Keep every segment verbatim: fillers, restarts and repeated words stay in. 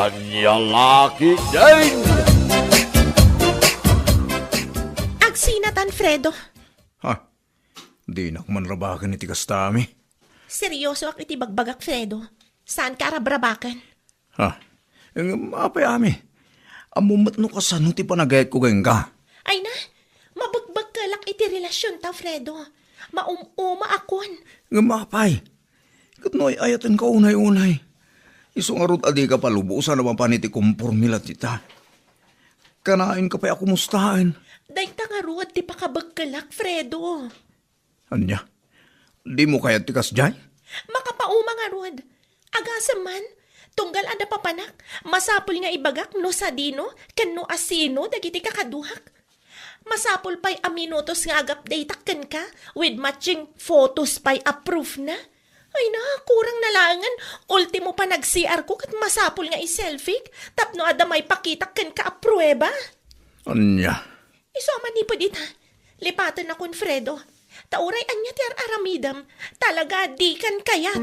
Ania la ketdin? Agsinatan, Fredo. Ha? Dinak man rabaken iti kasta, Ami. Seriosoak iti bagbagak, Fredo. Saanka a rabrabaken. Ha? Ngem apay, Ami? Ammom met no kasano ti panagayatko kenka? Ay na, mabegbegkelak iti relasionta, Fredo. Maum-umaakon. Ngem apay? Ket no ay-ayatenka unay-unay, isu ngarud a dika palubosan a mapan iti komporme la dita. Kanaenka pay a kumustaen. Dayta ngarud ti pakabegkelak, Fredo. Ania? Dimo kayat ti kasdiay? Makapauma ngarud. Agasem man, tunggal adda papanak, masapul nga ibagak no sadino ken no asino dagiti kakaduak. Masapul pay a minutos nga agupdate-ak kenka with matching photos pay a proof na. Ay na, kurang na laengen, ultimo panag-C R ko ket masapul nga i-selfie tapno adda maipakitak kenka a prueba. Ania? Isu a manipud ita, lipatennakon, Fredo. Ta uray ania ti ar-aramidem, talaga dikan kayat.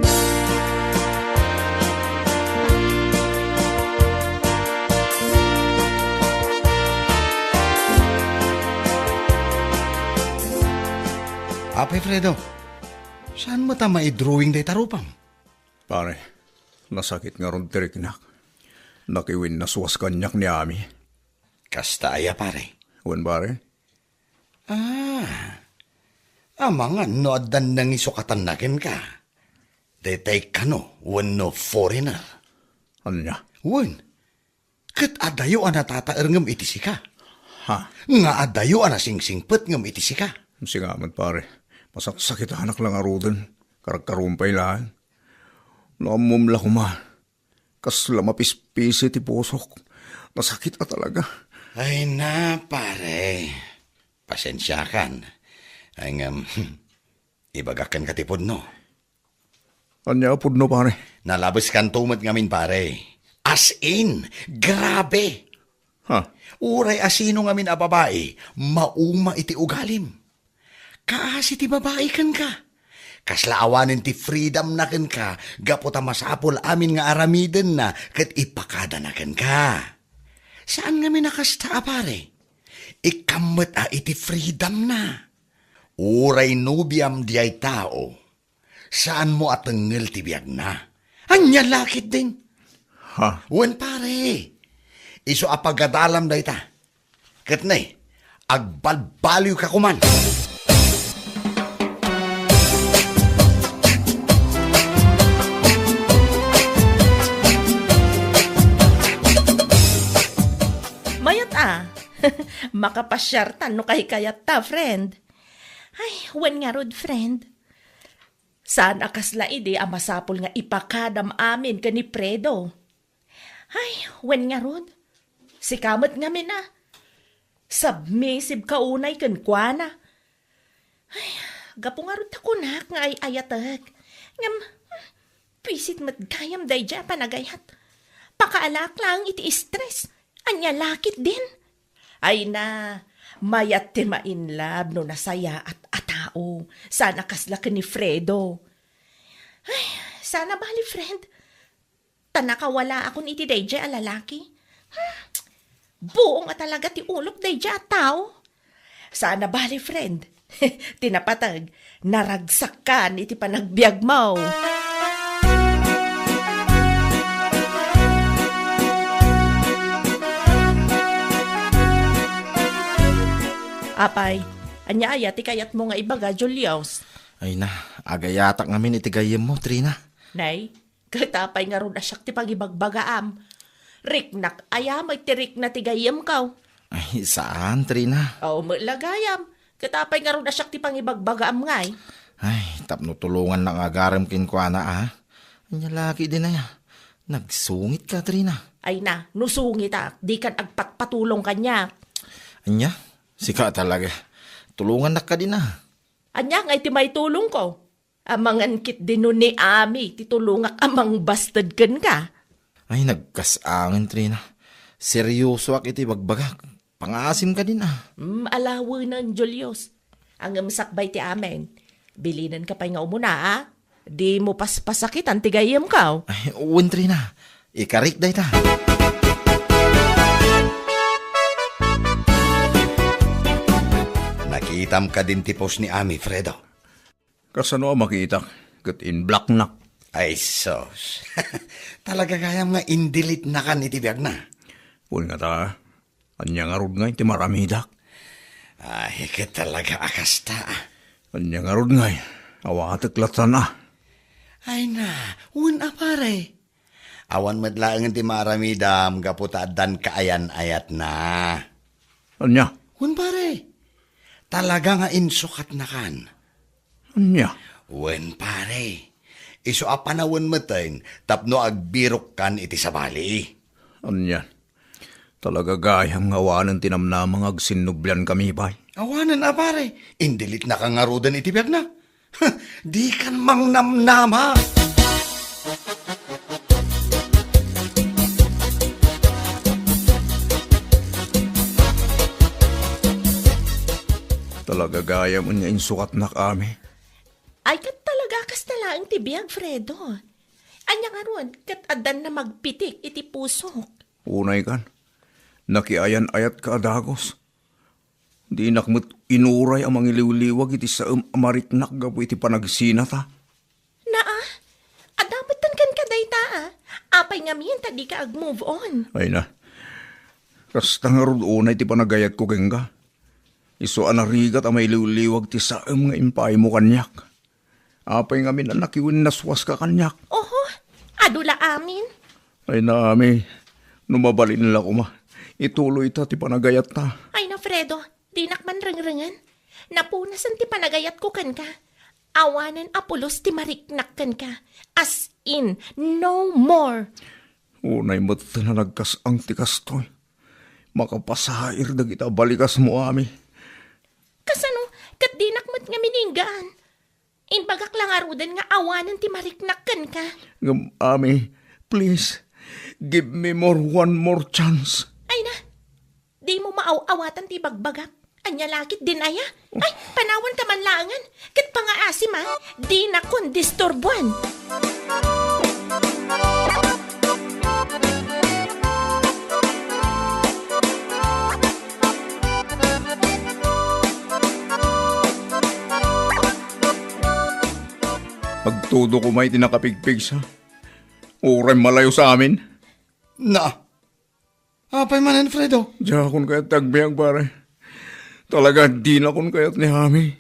Apay Fredo, saan met a maidrawing dayta rupam? Pare, nasakit ngarud ti riknak. Nakiwinnaswas kaniak ni Ami. Kasta aya, pare? Wen, pare. Ah, amangan no addan nangisukatanna kenka. Daytay kano wenno foreigner. Ania? Wen, ket adayo a natataerngem iti sika. Ha? Nga adayo a nasingsingpetngem iti sika. Sika met, pare. Masaksakitanak la ngaruden. Karkarumpay laeng. No ammom la koma. Kasla mapispisi ti pusok. Nasakit a talaga. Ay na, pare. Pasensiakan. Ay ngem, ibagak kenka ti pudno. Ania a pudno, pare? Nalabeskanto met ngamin, pare. As in, grabe. Ha? Uray asino ngamin a babai, mauma iti ugalim. Kaasi ti babai kenka. Kasla awanen ti freedom na kenka gapu ta masapul amin nga aramidenna ket ipakadana kenka. Saan ngamin a kasta a pare. Ikkam met a iti freedom na. Uray nobiam diay tao, saanmo a tengngel ti biagna. Ania la ketdin? Ha? Wen pare, isu a pagadalam dayta. Ket ne, agbalbaliwka koman. Mayat a. Makapasiartan no kaykayatta, friend. Ay, wen ngarud, friend. Saan a kasla idi a masapul nga ipakadam amin ken ni Fredo. Ay, wen ngarud, sika met ngamin a. Submissive ka unay kenkuana. Ay, gapu ngarud ta kunak nga ay-ayatek. Ngem, hmm, pisit met gayam daydiay a panagayat. Pakaalaak laeng iti stress. Ania la ketdin? Ay na, mayat ti ma-in love no nasayaat a tao. Saan a kasla ken ni Fredo. Ay, saan a bali, friend. Ta nakawalaakon iti daydiay a lalaki. Hmm, buong a talaga ti ulok daydiay a tao. Saan a bali, friend. Ti napateg, naragsakkan iti panagbiagmo. Apay, ania aya ti kayatmo nga ibaga, Julius? Ay na, agayatak ngamin iti gayyemmo, Trina. Nay, ket apay ngarud a siak ti pangibagbagaam? Riknak aya met ti rikna ti gayyemko? Ay, saan, Trina. Aw, met la gayam. Ket apay ngarud a siak ti pangibagbagaam ngay? Ay, tapno tulongannak nga agarem kenkuana, a. Ania la ketdin aya? Nagsungit ka, Trina. Ay na, no sungitak, dikan agpatpatulong kaniak. Ania? Sika talaga. Tulongannak kadi a. Ania ngay ti maitulongko? Amangan ketdi no ni Ami ti tulongak a mangbasted kenka. Ay, nagkas-angin, Trina. Seryosoak iti bagbagak. Pangaasim kadi a. Mm, alawenen, Julius. Ngem sakbay ti amin, bilinenka pay nga umuna, a? Dimo paspasakitan ti gayyemko. Ay, wen, Trina. Ikarik dayta. Nakitam kadin ti post ni Ami, Fredo? Kasano a makitak ket in-blocknak? Ay, sus. Talaga gayam nga in-delete-nakan iti biagna. Wen ngata, ania ngarud ngay ti maramidak? Ay, ket talaga a kasta, ah. Ania ngarud ngay, awatek lattan, ah. Ay na, wen a pare. Awan met laengen ti maaramidam gapu ta addan kaayan-ayatna. Ania? Wen pare, talaga nga insukatnakan. Ania? Wen pare, isu a panawen metten tapno agbirokkan iti sabali. Ania? Talaga gayam nga awanen ti namnama nga agsinnubliankami pay. Awanen a pare, in-delete-naka ngaruden iti biagna. Dikan mangnamnama. Talaga gayam nga insukatnak, Ami. Ay, ket talaga kasta laeng ti biag, Fredo. Ania ngarud, ket addan namagpitik iti pusok? Unay kan, nakiayan-ayatka a dagus. Dinak met inuray a mangiliwliwag iti saem a mariknak gapu iti panagsinata. Naa, adda metten kenka dayta, ah. Apay ngamin ta dika ag-move on? Ay na, kasta ngarud unay ti panagayatko kenka. Isu a narigat a mailiwliwag ti saem nga impaaymo kaniak. Apay ngamin a nakiwinnaswaska kaniak? Oho, adu la amin. Ay na, Ami, no mabalin la koma, ituloyta ti panagayatta. Ay na, Fredo, dinak man rengrengen. Napunasen ti panagayatko kenka. Awanen a pulos ti mariknak kenka. As in, no more. Unay met a nagkas-ang ti kastoy. Makapasair dagiti abalikasmo, Ami. Kasano, ket dinak met ngamin inggaan? Imbagak la ngaruden nga awanen ti mariknak kenka. Ngem, Ami, please, give me more, one more chance. Ay na, dimo maaw-awatan ti ibagbagak. Ania la ket din aya? Ay, panawanta man laengen. Ket pangaasi man, dinakon disturbuan. Agtudo koma iti nakapigpigsa. Uray malayos amin. Na, apay manen, Fredo? Diakon kayat ti agbiag, pare. Talaga, dinakon kayat ni Ami.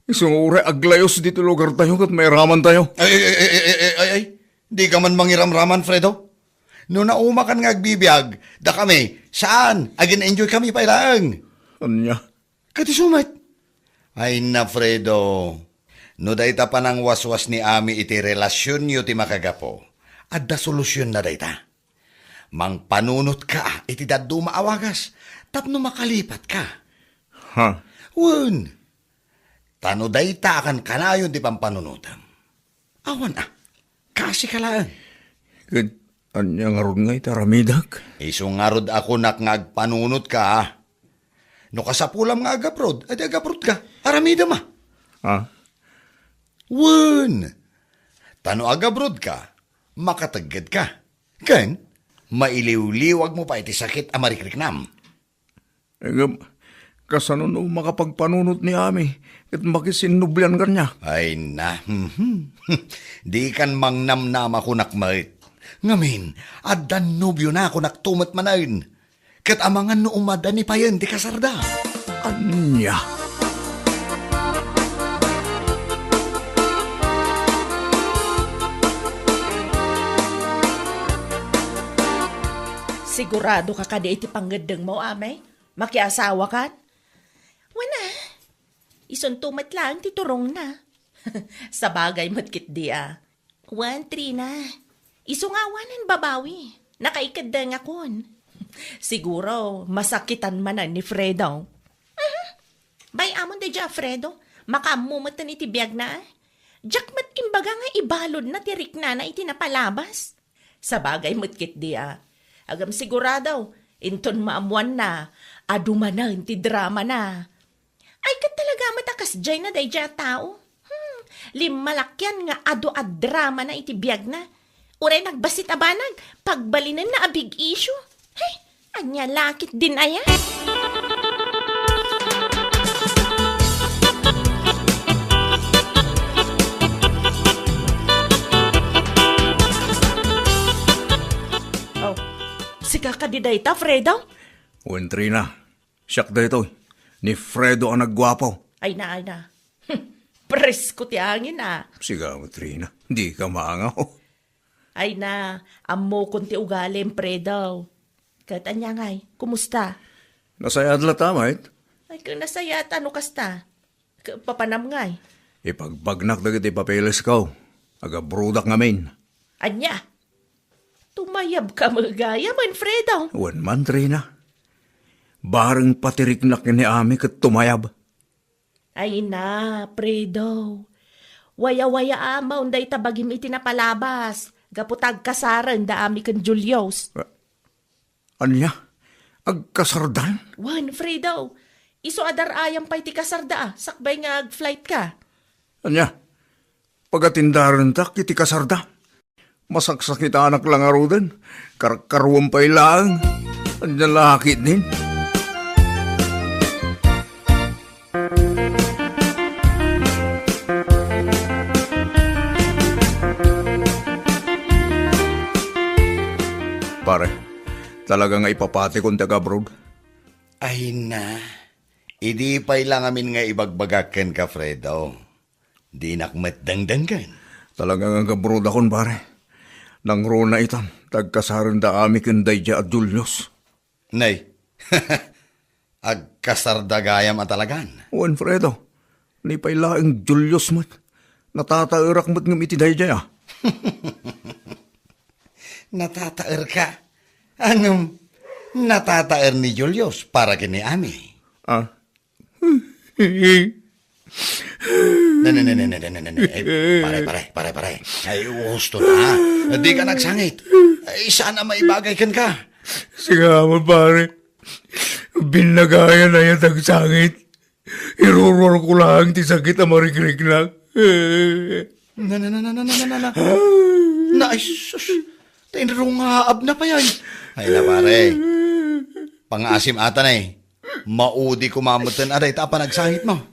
Isu nga uray aglayos ditoy lugartayo ket mairamantayo. Ay, ay, ay, ay, ay, ay, ay, ay. Dika man mangiramraman, Fredo. No naumakan nga agbibiag, dakami, saan, agin-enjoy kami pay laeng. Ania? Ket isu met. Ay na, Fredo. No dayta panangwaswas ni Ami iti relasionyo ti makagapu, adda solusionna dayta. Mangpanunotka iti dadduma a wagas tapno makalipatka. Ha? Wen, ta no dayta a kankanayon ti pampanunotem, awan a, kaasika laeng. Ket ania ngarud nga iti aramidek? Isu ngarud a kunak nga agpanunotka, a. No kasapulam nga agabrod, adi agabrodka. Aramidem a. Ah? Wen, ta no agabrodka, makateggedka. Ken, mailiwliwagmo pay ti sakit a marikriknam. Ngem, kasano no makapagpanunot ni Ami ket makisinnublian kaniak? Ay na, mhm. Dikan mangnamnama kunak met. Ngamin, addan nobiona kunak to met manen. Ket amangan no umadani payen ti kasarda. Ania? Sigurado ka kadi iti pangngeddengmo, Amay? Makiasawakan? Wen a, isunto met laeng ti turongna. Sabagay met ketdi a. Wen, Trina, isu nga awanen babawi, nakaikeddengakon. Siguro, masakitan manen ni Fredo. Mhm. Bay-amon daydiay a Fredo, makaammo metten iti biagna, a. Diak met imbaga nga ibaludna ti riknana iti napalabas. Sabagay met ketdi a. Agam sigurado, inton maammoanna, adu manen ti dramana. Ay, ket talaga met a kasdiayna daydiay a tao. Hmm, limmalakian nga adu a dramana iti biagna. Uray nagbassit a banag, pagbalinenna a big issue. Hey, ania la ketdin aya? Oh, sika kadi dayta, Fredo? Wen, Trina. Siak daytoy, ni Fredo a nagguapo. Ay na, ay na. Presko ti angin, a. Sika, Trina, dika maangaw. Ay na, ammokon ti ugalim, Fredo. Ket ania ngay, kumusta? Nasayaat latta met? Ay, ket nasayaat no kasta. Ket papanam ngay? Ipagbagnak dagiti papelesko. Agabrodak ngamin. Ania? Tumayabka met gayam, Fredo? Wen man, Trina. Bareng patiriknak ni Ami ket tumayab. Ay na, Fredo. Wayawayaamen dayta bagim iti napalabas, gapu ta agkasaren da Ami ken Julius. A-, ania? Agkasardan? Wen, Fredo. Isu a dar-ayam pay ti kasarda, a, sakbay nga ag-flight ka. Ania? Pagatindarentak iti kasarda. Masaksakitanak la ngaruden. Karkaruam pay laeng. Ania la ketdin? Pare, talaga nga ipapatikon ti agabroad? Ay na, idi pay la ngamin nga ibagbagak kenka, Fredo. Dinak met dengdenggen. Talaga nga agabrodakon, pare. Nangruna itan, ta agkasarenda Ami ken daydiay a Julius. Nay, agkasarda gayam a talagan. Wen, Fredo. Ni pay laeng Julius met. Natataerak met ngem iti daydiay, a. Natataerka? Ngem, natataer ni Julius para ken ni Ami. A? Ne, ne, ne, ne, ne, ne, ne, ne. Ay, pare, pare, pare, pare. Ay, husto na, ha? Dika agsangit. Ay, saan a maibagay kenka. Sika man, pare. Binnagayan aya ti agsangit. Iruruarko laeng ti sakit a marikriknak. Na, na, na, na, na, na, na, na. Na, ay, sus. Ta inrungaabna pay, ay. Ay na, pare. Pangaasim ata, ne. Maudi koma metten a dayta a panagsangitmo.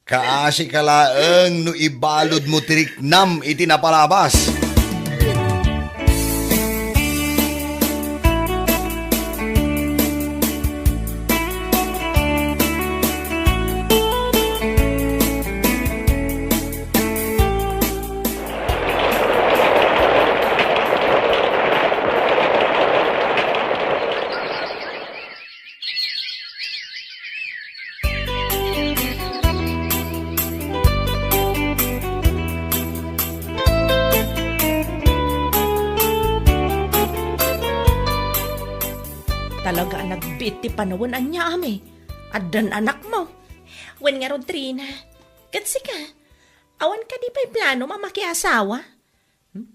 Kaasika laeng no ibaludmo ti riknam iti napalabas. Talaga a nagbiit ti panawen, ania, Ami? Addan anakmo. Wen ngarud, Trina. Ket sika, awan kadi pay planom a makiasawa? Hmm?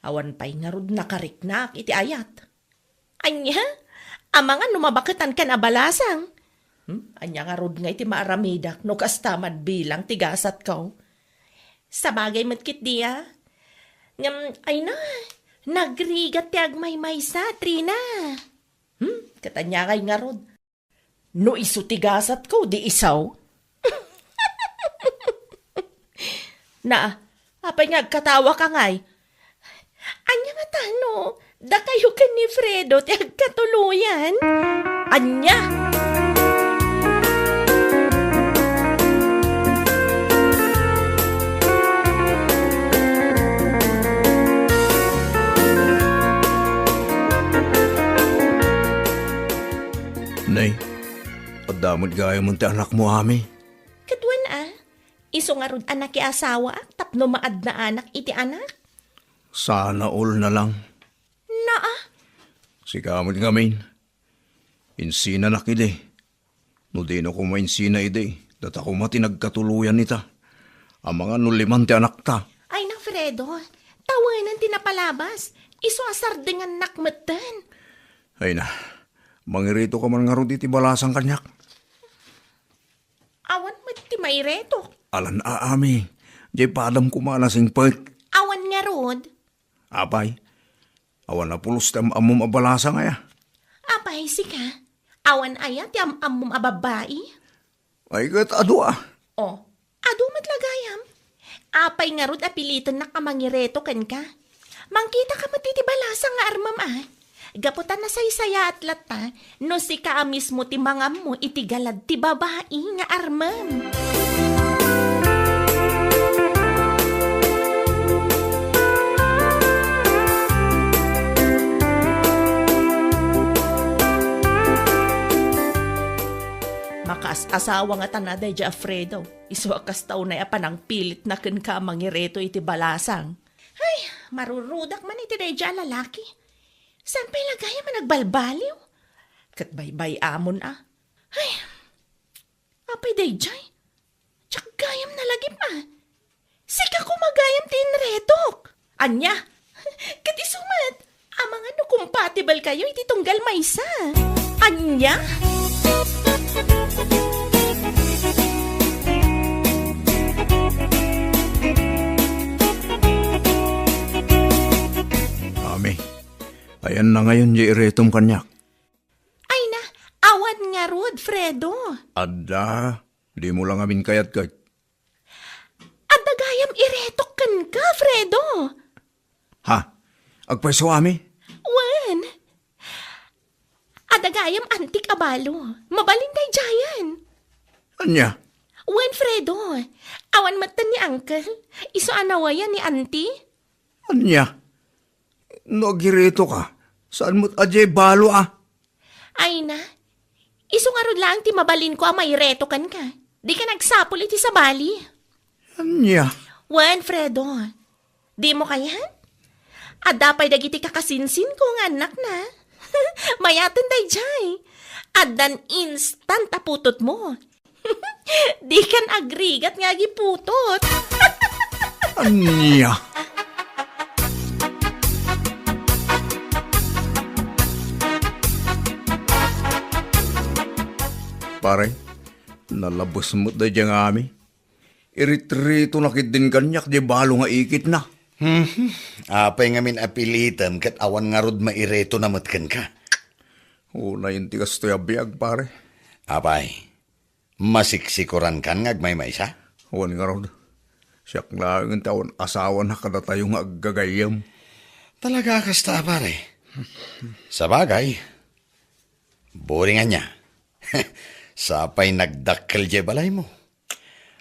Awan pay ngarud nakariknak iti ayat. Ania? Amangan no mabaketankan a balasang? Hmm? Ania ngarud ngay ti maaramidak no kasta man bilang ti gasatko? Sabagay met ketdi a. Ngem, ay na, nagrigat ti agmaymaysa, Trina. Hmm? Ket ania ngay ngarud? No isu ti gasatko, di isu. Na, apay nga agkatawaka ngay? Ania ngata no dakayo ken ni Fredo ti agkatuloyan? Ania? Nay, adda met gayam ti anakmo, Ami. Ket wen a, isu ngarud a nakiasawaak tapno maadnaanak iti anak? Sana all na lang. Naa? Sika met ngamin. Insinanak idi. No dino koma insina idi, data koma ti nagkatuloyan ita. Amangan no liman ti anakta. Ay na, Fredo, tawenen ti napalabas. Isu a sardengannak metten. Ay na, mangirito ka man ngarud iti balasang kaniak. Awan met ti mairetok. Alan a, Ami. Diay padam koma a nasingpet. Awan ngarud. Apay, awan a pulos ti am-ammom a balasang aya? Apay, sika? Awan aya ti am-ammom a babbai? Ay, ket adu a. Oh, adu met la gayam. Apay ngarud a pilitennak a mangireto kenka? Mangkitaka met iti balasang nga armem a. Gapu ta nasaysayaat latta no sika a mismo ti mangammo iti galad ti babai nga armem. Makaas-asawa ngata daydiay a Fredo. Isu a kasta unay a panangpilitna kenka a mangireto iti balasang. Ay, marurudak man iti daydiay a lalaki. Saan pay la gayam a nagbalbaliw? Ket baybay-amon a. Ay, apay daydiay? Diak gayam nalagip a. Sika koma gayam ti inretok. Ania? Ket isu met, amangan no compatible kayo iti tunggal maysa. Ania? Ami, ayanna ngayon diay iretom kaniak? Ay na, awan ngarud, Fredo. Adda, dimo la ngamin kayat ket. Adda gayam iretok kenka, Fredo. Ha? Agpayso, ami? Wen. Adda gayam antik a balo. Mabalin daydiayen. Ania? Wen, Fredo. Awan metten ni Uncle. Isu a nawayan ni Auntie. Ania? No agiretoka, saan met a diay balo a? Ay na, isu ngarud laeng ti mabalinko a maireto kenka. Dika nagsapul iti sabali. Ania? Wen, Fredo. Dimo kayat? Adda pay dagiti kakasinsinko nga annakna. Mayaten daydiay. Addan instant a putotmo. Dikan agrigat nga agiputot. Ania? Pare, nalabes met daydiay nga ami. Iritritona ketdin kaniak diay balo nga ikitna. Hmm, apay ngamin a pilitem ket awan ngarud mairetona met kenka? Unayen ti kastoy a biag, pare. Apay, masiksikorankan nga agmaymaysa? Wen ngarud, siak laeng ti awan asawana kadatayo nga aggagayyem. Talaga a kasta, pare. Sabagay, boring ania. Sapay nagdakkel diay balaymo.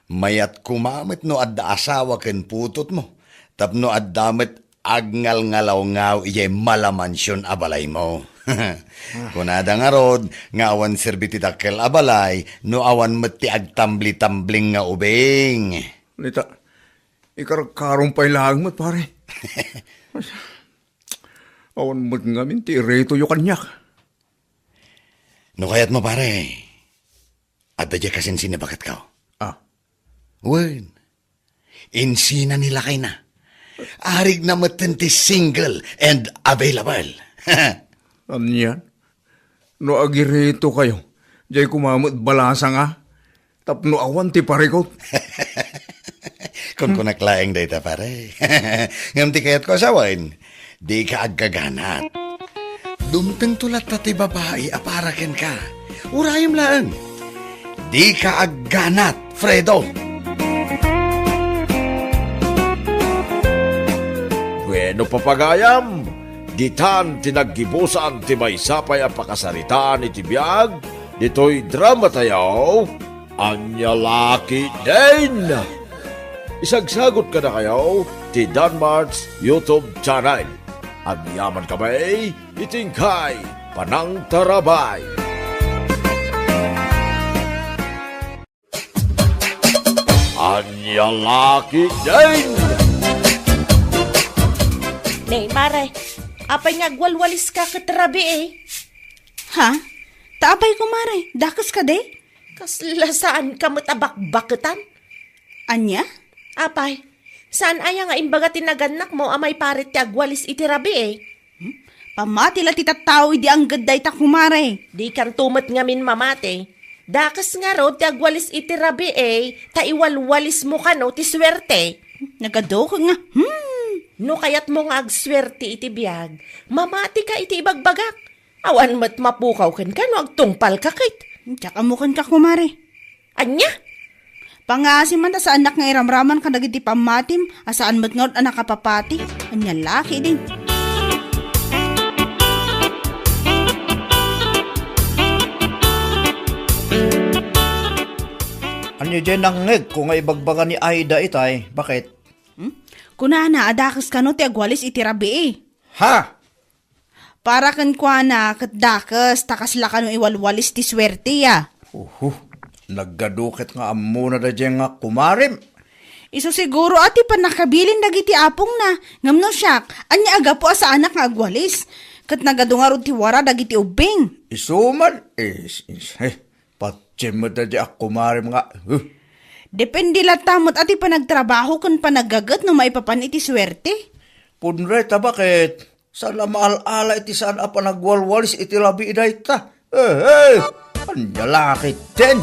Mayat koma met no adda asawa ken putotmo, tapno adda met agngalngalawngaw idiay malamansion a balaymo. Kunada ngarud nga awan serbi ti dakkel a balay no awan met ti agtambli-tambling nga ubing. Nita, ikarkarom pay laeng met, pare. Awan met ngamin ti iretoyo kaniak. No kayatmo, pare, adda diay kasinsin ni baketko. Ah. Wen, insina ni lakayna. Arigna metten ti single and available. Anian? No agiretokayo, diay koma met balasang a, tapno awan ti parikut. Kunkunak laeng dayta, pare. Ngem ti kayatko a sawen, dika aggaganat. Dumtengto latta ti babai a para kenka. Urayem laeng. Dika agganat, Fredo. Bueno, papagayam, ditan ti naggibusan ti maysa pay a pakasaritaan iti biag ditoy dramatayo, Ania La Ketdin. Isagsagot kadakayo ti Danmart's YouTube channel. Agyamankami iti inkay panangtarabay. Ania La Ketdin! Nay, mare, apay nga agwalwaliska ket rabii? Ha? Ta apay, kumare, dakes kadi? Kasla saanka met a bakbaketan? Ania? Apay, saan aya nga imbaga ti nagannakmo a maiparit ti agwalis iti rabii? Hmm? Pamati la ti tattao idi angged dayta, kumare. Dikanto met ngamin mamati. Dakes ngarud ti agwalis iti rabii, ta iwalwalismo kano ti suerte. Nagadok nga. Hmm. No kayatmo nga agsuerte iti biag, mamatika iti ibagbagak. Awan met mapukaw kenka no agtungpalka ket. Diak ammo kenka, kumare. Ania? Pangngaasim man ta saannak nga iramraman kadagiti pammatim a saan met ngarud a nakapapati. Ania la ketdin? Ania diay nangngegko nga ibagbaga ni Aida itay? Baket? Hmm? Kunana a dakes kano ti agwalis iti rabii. Ha? Para kenkuana ket dakes, ta kasla kano iwalwalis ti suerte, a. Uhu, nagadu ket nga ammona daydiay nga kumarem. Isu siguro a ti pannakabilin dagiti apongna, ngem no siak, ania a gapu a saanak nga agwalis? Ket nagadu ngarud ti wara dagiti ubbing. Isu man, is, is, eh, patiem met daydiay a kumarem nga, huh. Depende latta met a ti panagtrabaho ken panaggaget no maipapan iti suerte. Pudno dayta, baket? Saan a maal-ala iti saan a panagwalwalis iti rabii dayta. Eh, eh! Ania la ketdin?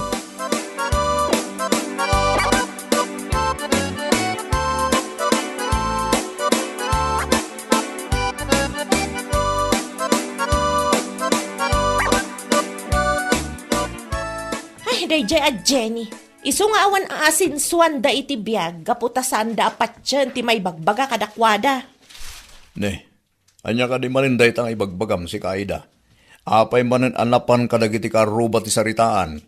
Ay, daydiay a Jenny. Isu nga awan aasensuanda iti biag gapu ta saanda a patien ti maibagbaga kadakuada. Ne, ania kadi manen dayta nga ibagbagam, sika Aida? Apay manen a napan kadagiti kaarruba ti saritaan?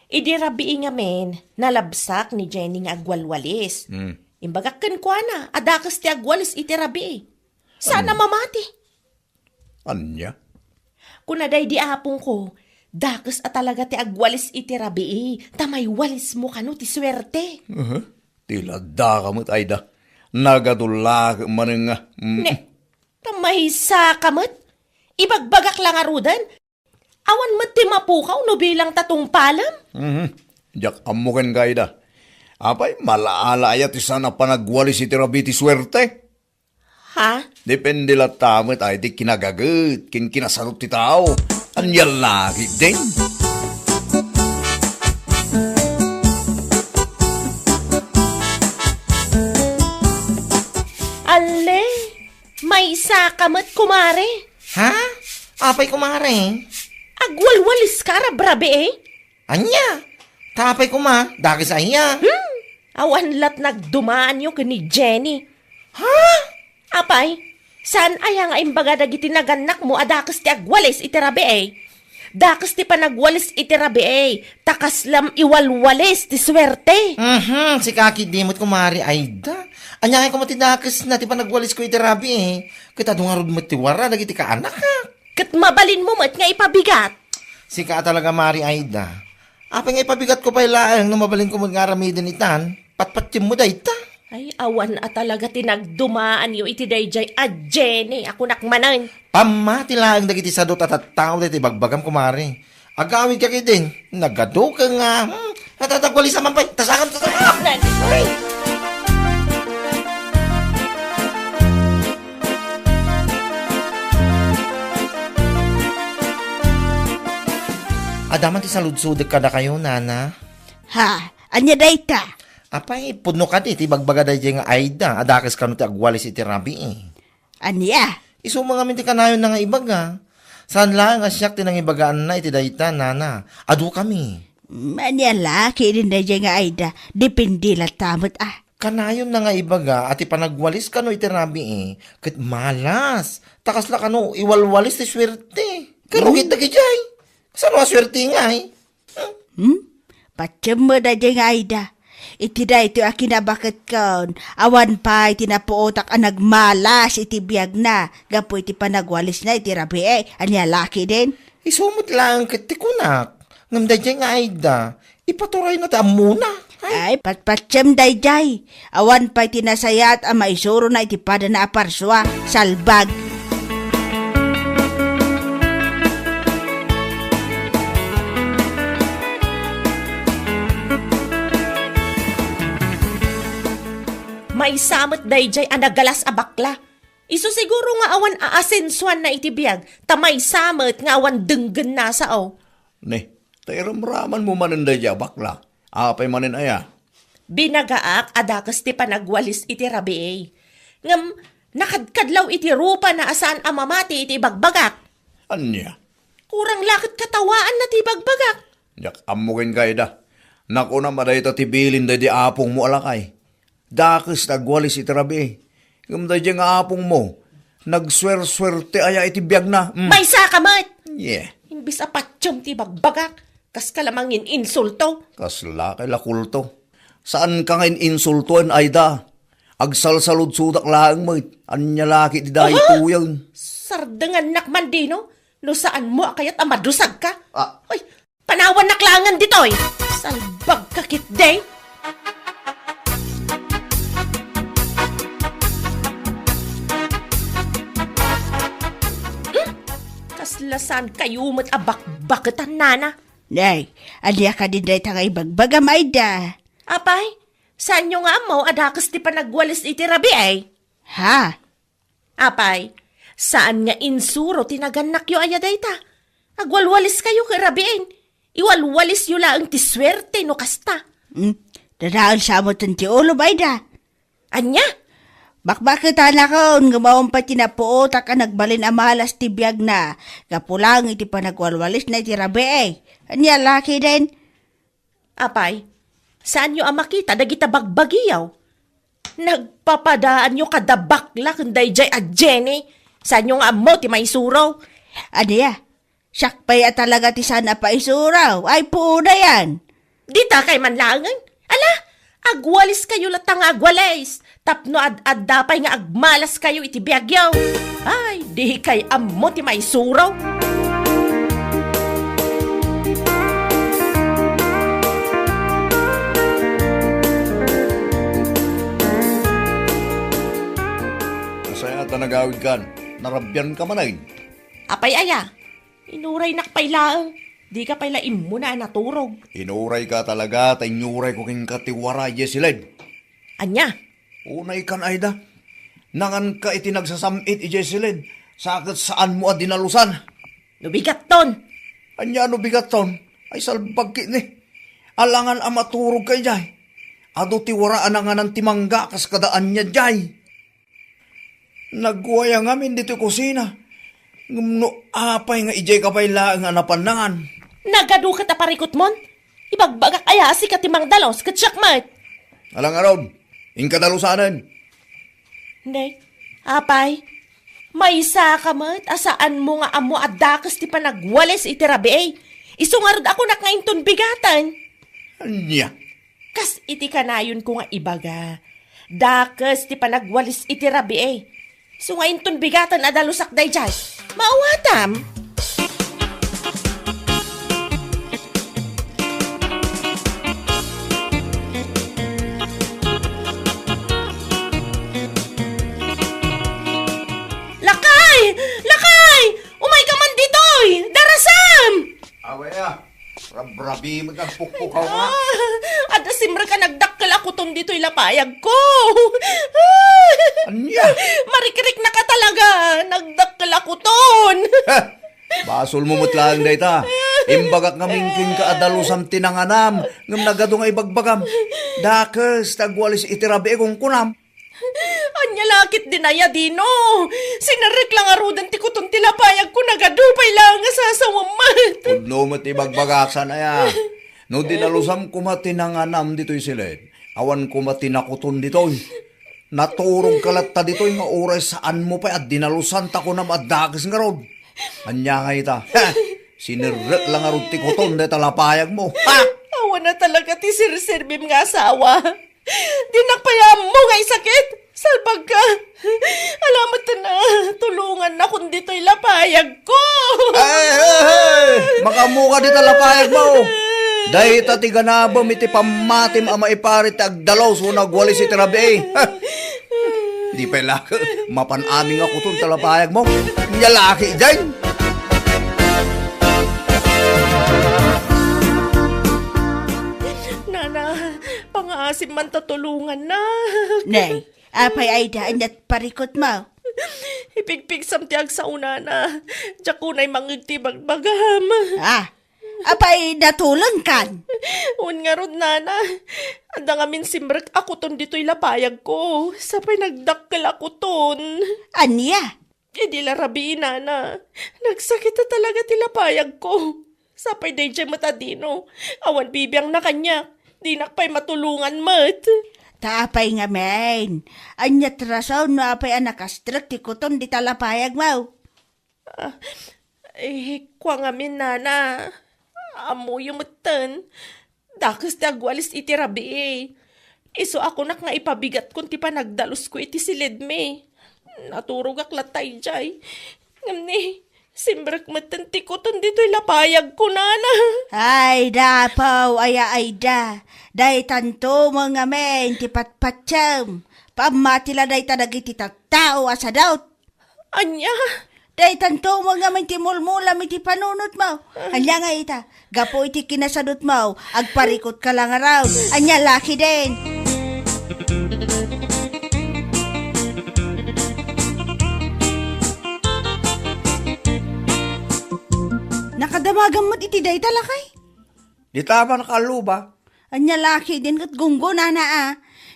Idi rabii ngamin, nalabsak ni Jenny nga agwalwalis. Hmm. Imbagak kenkuana a dakes ti agwalis iti rabii. Saan a mamati. Ania? Kuna daydi apongko, dakes a talaga ti agwalis iti rabii, ta maiwalismo kano ti suerte. Aha. Ti ladaka met, Aida. Nagadu la ket manen nga, mm. Ne, ta maysa ka met. Ibagbagak la ngaruden. Awan met ti mapukaw no bilang ta tungpalem. Mhm. Diak ammo kenka, Aida. Apay, maal-ala aya ti saan a panagwalis iti rabii ti suerte? Ha? Depende latta met ay ti kinagaget ken kinasarot ti tao. Ania la ketdin? Alle, maysa ka met, kumare. Ha? Apay, kumare? Agwalwalis ka a rabrabii, eh? Ania? Ta apay koma, dakes aya? Hmm? Awan lat nagdumaanyo ken ni Jenny. Ha? Apay, saan aya nga imbaga dagiti nagannakmo a dakes ti agwalis iti rabii? Dakes ti panagwalis iti rabii, ta kaslam iwalwalis ti suerte. Mhm, sika ketdi met, kumare Aida. Ania ngay koma ti dakesna ti panagwalisko iti rabii? Ket adu ngarud met ti wara dagiti kaanakak. Ket mabalinmo met nga ipabigat. Sika a talaga, Mari Aida. Apay nga ipabigatko pay laeng no mabalinko met nga aramiden itan? Patpatiemmo dayta. Ay, awan a talaga ti nagdumaanyo iti daydiay a Jenny a kunak manen. Pammati laeng dagiti sadut a tattao dayta ibagbagam, kumare. Agawidka ketdin, nagadu ken nga, hmm, natatagwalisaman pay. Tasakam, tasakam! Ay! Adda man ti saludsodek kadakayo, nana. Ha, ania dayta? Apay, pudno kadi ti ibagbaga daydiay nga Aida a dakes kano ti agwalis iti rabii. Ania? Isu man ngamin ti kanayonna nga ibaga. Saan laeng a siak ti nangibagaanna iti dayta, nana. Adukami. Mm, ania la ketdin daydiay nga Aida? Depende latta met, a. Kanayonna nga ibaga a ti panagwalis kano iti rabii ket malas. Ta kasla kano iwalwalis ti suerte. Karugit dagidiay. Saan a suerte ngay? Hmm? Patiem met daydiay nga Aida. Iti daytoy a kinabaketkon, awan pay ti napuotak a nagmalas iti biagna gapu iti panagwalisna iti rabii. Ania la ketdin? Isu met laeng ket ti kunak. Ngem daydiay nga Aida, ipaturayna ti ammona. Ay. Ay, patpatiem daydiay. Awan pay ti nasayaat a maisurona iti padana a parsua. Salbag. Maysa met daydiay a nagalas a bakla. Isu siguro nga awan aasensuanna iti biag, ta maysa met nga awan denggenna sao. Ne, ta iramramanmo manen daydiay a bakla. Apay manen aya? Binagaak a dakes ti panagwalis iti rabii. Ngem nakadkadlaw iti rupana a saan a mamati iti ibagbagak. Ania? Kurang la ket katawaanna ti ibagbagak. Diak ammo ken kayda. Nakunam a dayta ti bilin daydi apongmo a lakay. Dakes ti agwalis iti rabii. Ngem daydiay nga apongmo, nagsuersuerte aya iti biagna. Mm. Maysaka met! Yeah. Imbes a patiem ti ibagbagak, kaska la mangin-insulto. Kasla kay la kulto. Saanka nga in-insultoen, Aida. Agsalsaludsodak laeng met. Ania la ket ti daytoyen? Sardengannak man dino, no saanmo a kayat a madusagka. Ah. Ay, panawannak laengen ditoy. Salbagka ketdi. Hmm? Kasla saan kayo met a bakbaketan, nana. Nay, ania kadi dayta nga ibagbagam, Aida? Apay, saanyo nga ammo a dakes ti panagwalis iti rabii? Ha? Apay, saan nga insuro ti nagannakyo aya dayta? Agwalwaliskayo ket rabiin. Iwalwalisyo laeng ti suerte no kasta. Hmm, dadael sa metten ti ulom, Aida. Ania? Bakbaketanakon, ngem awan pay ti napuotak a nagbalin a malas ti biagna. Gapu laeng iti panagwalwalisna iti rabii. Ania la ketdin? Apay, saanyo a makita dagita bagbagiyo? Nagpapadaanyo kada bakla ken daydiay a Jenny. Saanyo nga ammo ti maisuro? Ania? Siak pay a talaga ti saan a paisuro. Ay, puonayan. Dita kay man laengen. Ala, agwaliskayo latta nga agwalis. Tapno ad-adda pay nga agmalaskayo iti biagyo. Ay, dikay ammo ti maisuro. Asayat a nagawidkan, narabianka manen. Apay aya? Inuraynak pay laeng. Dika pay la immuna a naturog. Inurayka talaga ta inyurayko kenka ti wara idiay siled. Ania? Unaykan, Aida. Nanganka iti nagsasam-it idiay siled, sa ket saanmo a dinalusan. No bigatton. Ania no bigatton? Ay, salbag ketdi. Alangan a maturogka idiay. Adu ti wara a nanganan ti mangga kas kada ania diay. Nagwaya ngamin ditoy kusina. Ngem no apay nga idiayka pay laeng a napan nangan? Nagadu ket a parikutmon? Ibagbagak aya a sika ti mangdalus ket siak met. Ala ngarud, inka dalusanen. Nay, apay, maysaka met a saanmo nga ammo a dakes ti panagwalis iti rabii. Isu ngarud a kunak nga inton bigaten. Ania? Kas iti kanayonko nga ibaga, dakes ti panagwalis iti rabii. Isu nga inton bigaten a dalusak daydiay. Maawatam? Lakay! Lakay! Umayka man ditoy! Darasam! Awe, ah. Rabrabi met agpukpukaw nga. Ah, adda simrek a nagdakkel a kuton ditoy lapayagko. Ania? Marikriknaka talaga. Nagdakkel a kuton. Heh! Basolmo met laeng dayta. Imbagak ngamin kenka a dalusam ti nanganam, ngem nagadu nga ibagbagam. Dakes ti agwalis iti rabii, kunkunam. Ania la ketdin aya dino? Sinerrek la ngaruden ti kuton ti lapayagko, nagadu pay laeng a sasawem met. Pudno met ti ibagbagak, saan aya? No dinalusam koma ti nanganam ditoy siled, awan koma ti nakuton ditoy. Naturogka latta ditoy nga uray saanmo pay a dinalusan ta kunam a dakes ngarud. Ania ngay ita? Ha! Sinerrek la ngarud ti kuton dayta lapayagmo. Ha! Awan a talaga ti serserbim nga asawa. Dinak pay ammo nga isakit. Salbagka. Ala met, tulongannakon ditoy lapayagko. Ay, ay, ay! Makaammoka dita lapayagmo. Dayta ti ganabem iti pammatim a maiparit ti agdalus wenno agwalis iti rabii. Ha! Di pay la ket mapan amin nga kuton ta lapayagmo. Nia la ketdin. Nana, pangaasim man ta tulongannak. Nay, apay, Aida, ania ti parikutmo? Ipigpigsam ti agsao, nana. Diak unay mangngeg ti ibagbagam. Ah, Apay, natulengkan? Wen ngarud, nana. Adda ngamin simrek a kuton ditoy lapayagko. Sapay nagdakkel a kuton. Ania? Idi la rabii, nana. Nagsakit a talaga ti lapayagko. Sapay daydiay met a dino. Awan bibiangna kaniak. Dinak pay matulongan met. Ta apay ngamin? Ania ti rason no apay a nakastrek ti kuton dita lapayagmo? Ah, eh, kua ngamin, nana. Ammoyo metten. Dakes ti agwalis iti rabii. Isu a kunak nga ipabigatkon ti panagdalusko iti silidmi. Naturogak latta idiay. Ngem ni, simrek metten ti kuton ditoy lapayagko, nana. Ay, dapaw, aya, Aida. Daytanto met ngamin ti patpatiem. Pammati la dayta dagiti tattao a sadut. Ania? Daytanto met ngamin ti mulmulam iti panunotmo. Ania nga ita? Gapu iti kinasadutmo, agparikutka la ngarud. Ania, lakidin? Nakadamagam met iti dayta, lakay? Dita man, Kaluba. Ania, lakidin, ket gunggonana a.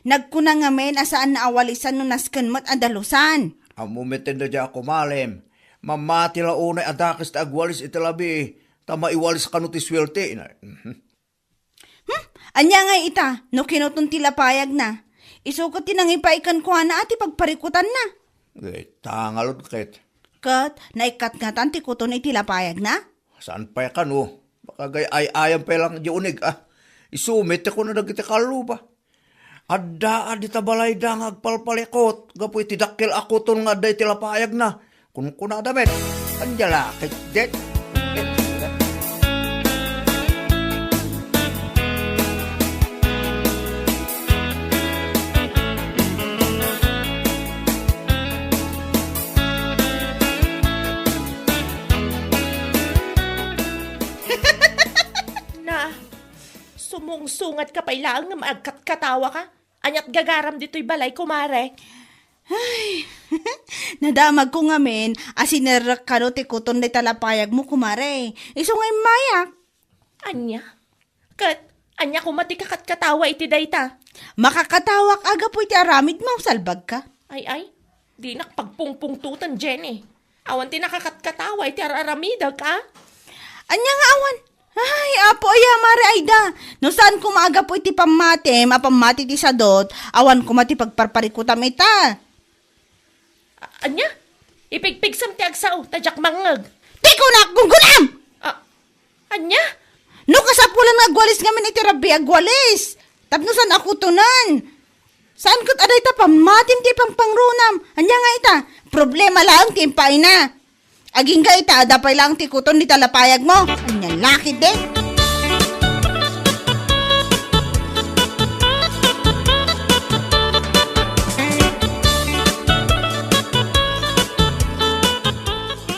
Nagkuna ngamin a saanna a walisan no nasken met a dalusan. Ammo met daydiay a kumalem. Mamati la unay a dakes ti agwalis iti labi, ta maiwalis kano ti suerte. Mhm. Hmm? Ania nga ita, no kinuton ti lapayagna? Isu ket ti nangipaay kenkuana a ti pagparikutanna. Eh, tangalon ket. Ket, naikkatngatan ti kuton iti lapayagna? Saan pay kano? Makagay-ay-ayam pay lang di unig, ah. Isu met ti kuna dagiti Kaluba. Adda a dita balayda nga agpalpalikut gapu iti dakkel a kuton nga adda iti lapayagna. Kunkunada met, ania la ketdi? Na, sumungsungatka pay laeng nga agkatkatawaka. Aniat gagaram ditoy balay, kumare? Ay, nadamagko ngamin a sinerrek kano ti kuton dayta lapayagmo, kumare. Isu nga immayak. Ania? Ket ania koma ti kakatkatawa iti dayta? Makakatawak a gapu iti aramidmo, salbagka. Ay, ay, dinak pagpungpungtoten, Jenny. Awan ti nakakatkatawa iti ar-aramidek, a? Ania nga awan? Ay, Apo, aya, Mare Aida. No saan koma a gapu iti pammatim a pammati ti sadut, awan koma ti pagparparikutam ita. A-, ania? Ipigpigsam ti agsao, ta diak mangngeg. Ti kunak, gunggonam! A-, ania? No kasapulan nga agwalis ngamin iti rabii, agwalis. Tapno saan a kutonen. Saan ket a dayta pammatim ti pangpangrunam. Ania nga ita? Problema laeng ti impaayna. Agingga ita, adda pay laeng ti kuton dita lapayagmo. Ania la ketdi?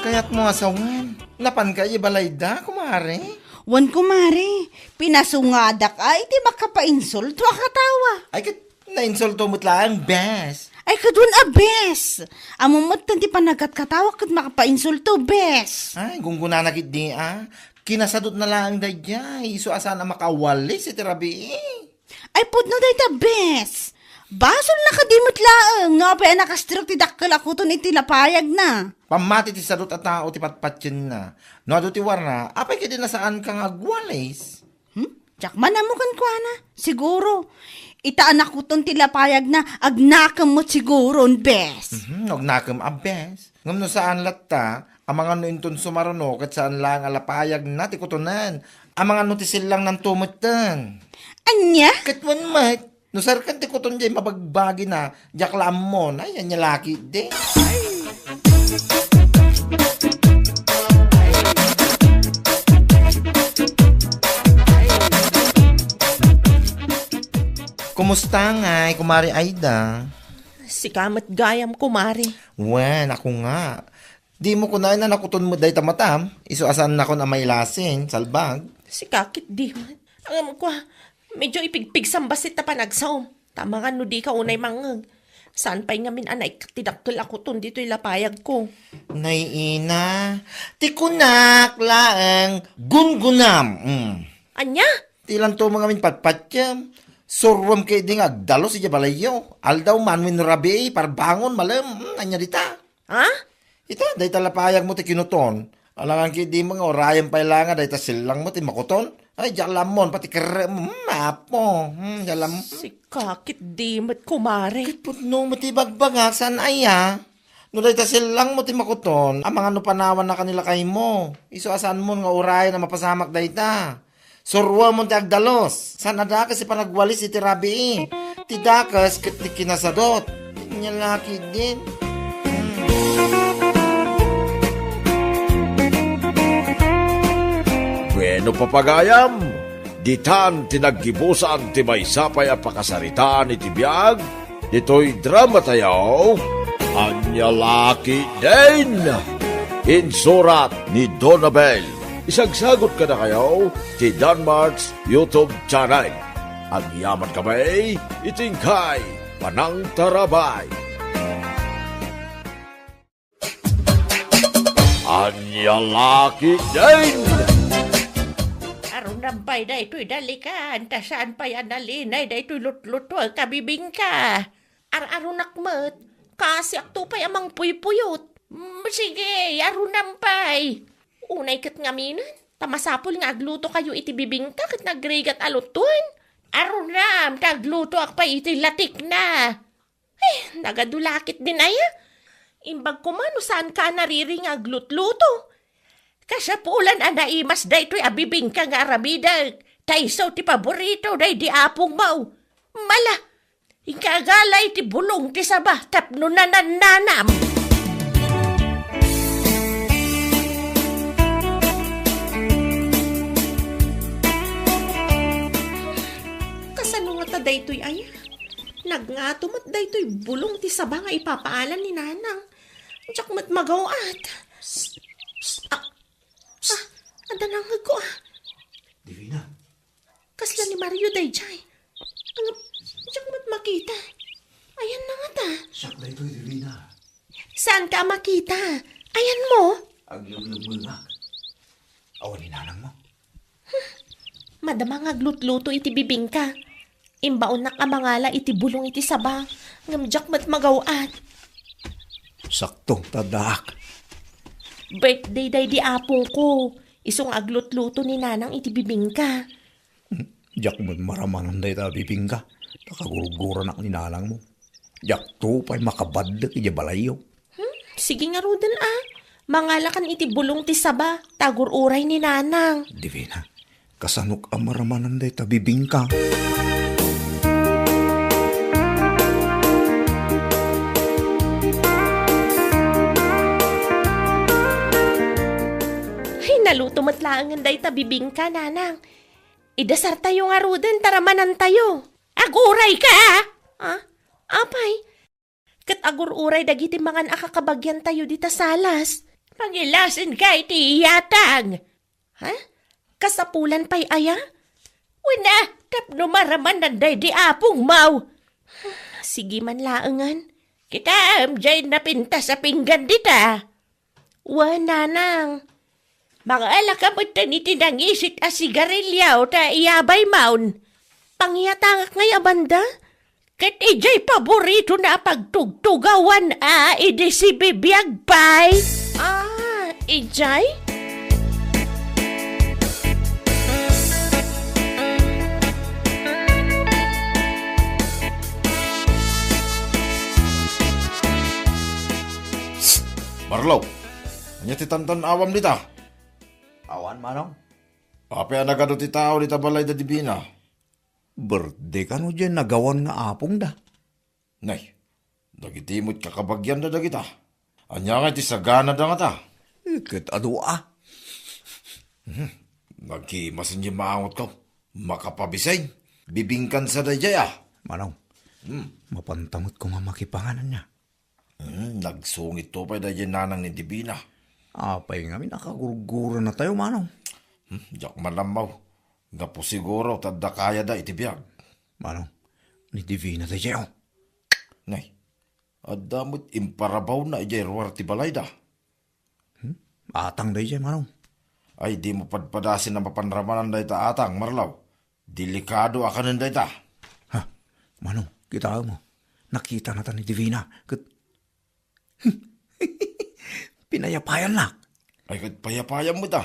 Kayatmo a sawen, napanka iti balayda, kumare? Wen, kumare, pinasungadak a iti makapainsulto a katawa. Ay, ket nainsulto met laeng, bes. Ay, ket wen a bes. Ammom metten ti panagkatkatawak ket makapainsulto, bes. Ay, gunggonana ketdi, a. Kinasadutna laeng daydiay, isu a saan a makawalis iti rabii. Ay, pudno dayta, bes. Basolna kadi met laeng no apay a nakastrek ti dakkel a kuton iti lapayagna. Pammati ti sadut a tao ti patpatienna. No adu ti warna, apay ketdi a saanka nga agwalis? Hmm? Diak man ammo kenkuana. Siguro, ita a nakuton ti lapayagna, agnakem met siguron, bes. Mhm, agnakem a bes. Ngem no saan latta, amangan no inton sumaruno ket saan laeng a lapayagna ti kutonen. Amangan no ti sellangnanto metten. Ania? Ket wen met, no serken ti kuton diay mabagbagina, diak la ammo. Ay, ania la ketdi? Kumusta ngay, Kumare Aida? Sika met gayam, kumare. Wen, ako nga. Dimo kunaen a nakuton met dayta matam, isu a saannakon a mailasin, salbag. Sika ketdi met. Ngem kua, medyo ipigpigsam bassit ta panagsaom. Ta amangan no dika unay mangngeg. Saan pay ngamin a naikkat ti dakkel a kuton ditoy lapayagko? Nay ina, ti kunak laeng gungunam. Mm. Ania? Ti lanto mo ngamin patpatiem. Suruem ketdi nga agdalus idiay balayyo. Aldaw man wenno rabii, parbangon, malem. Mm, ania dita? Ha? Ita, dayta lapayagmo ti kinuton. Alangan ketdi mo nga urayem pay la nga dayta sellangmo ti makuton. Ay, diak la ammon, pati kerrem. Hmm, apo. Hmm, diak la am- Sika ketdi met, kumare. Ket pudno mo ti ibagbagak, saan aya? No dayta sellangmo ti makuton, amangan no panawanna ken ni lakaymo. Isu a saanmon nga urayen a mapasamak dayta. Suruamon ti agdalus. Saan a dakes ti panagwalis iti rabii. Ti dakes ket ti kinasadut. Ania la ketdin. Bueno, papagayam, ditan ti naggibusan ti maysa pay a pakasaritaan iti biag ditoy drama tayo, Ania la ketdin. Insurat ni Donabel. Isagsagot kadakayo ti Danmart's YouTube channel. Agyaman kami iti inkay panangtarabay. Ania la ketdin. Arunam pay daytoy dalikan, ta saan pay a nalinay daytoy lutluto a kabibingka. Ar-arunak met, kaasiakto pay a mangpuypuyot. Mm, sige, arunam pay. Unay ket ngaminen, ta masapul nga aglutokayo iti bibingka ket nagrigat a lutoen. Arunam, ta aglutoak pay iti latikna. Eh, nagadu la ketdin aya. Imbag koma no saanka a nariri nga aglutluto. Kasapulan a naimas daytoy a bibingka nga aramidek, ta isu ti paborito daydi apongmo. Mala, inka agala iti bulong ti saba tapno nanannanam. Kasano ngata daytoy aya? Nagngato met daytoy bulong ti saba nga ipapaalan ni Nanang. Diak met magaw-at. Psst, psst. Ah, ah, adda nangngegko, ah. Divina. Kasla ni Mario daydiay. Ano, diak met makita. Ayanna ngata. Siak daytoy, Divina. Saanka a makita? Ayanmo? Aglemlemmengak. Awan ni Nanangmo? Madama nga aglutluto iti bibingka. Imbaonnak a mangala iti bulong iti saba, ngem diak met magaw-at. Sakto, ta addaak. Birthday daydi apongko. Isu nga aglutluto ni Nanang iti bibingka. Hmm, diak met maramanan dayta a bibingka, ta kagurguranak ni Nanangmo. Diakto pay makabaddek idiay balayyo. Hmm, sige ngaruden a. Mangalakan iti bulong ti saba, ta agur-uray ni Nanang. Divina, kasanok a maramanan dayta bibingka? Ay, naluto met laengen dayta bibingka, Nanang. Idasartayo ngaruden ta ramanantayo. Agurayka, a? Ah, apay, ket agur-uray dagiti mangan a kakabagyantayo dita salas. Pangilasinka iti iyatang. Ha? Kasapulan pay aya? Wen a, tapno maramanan daydi apongmo. Sige man laengen. Kitaem, diay napintas a pinggan dita. Wen, Nanang. Mangalaka metten iti nangisit a sigarilio ta iyabaymon. Pangiyatangak ngay a banda? Ket idiay paboritona a pagtugtugawan a idi sibibiag pay. Ah, idiay? Marlo, ania ti tantan-awam dita? Awan, Manong. Apay a nagadu ti tao dita balay da Divina? Birthday kano diay nagawan nga apongda? Nay, dagiti met kakabagianda dagita. Ania ngay ti saganada ngata? Eh, ket adu a. Hmm, nagkimasen diay maangotko. Makapabisay. Bibingkan sa daydiay a. Manong, hmm, mapanta met koma makipangan ania? Hmm, nagsungitto pay daydiay nanang ni Divina. Apay ngamin a kagurgurannatayo, Manong? Hmm, diak man ammo. Gapu siguro ta adda kayada iti biag. Manong, ni Divina daydiay, o. Nay, Adda met imparabawna idiay ruar ti balayda. Hmm? Atang daydiay, Manong. Ay, dimo padpadasen a mapan ramanan dayta atang, Marlaw. Delikado a kanen dayta. Ha? Manong, kitaem. Nakitanata ni Divina. Ket pinayapayannak. Ay, ket payapayam met a.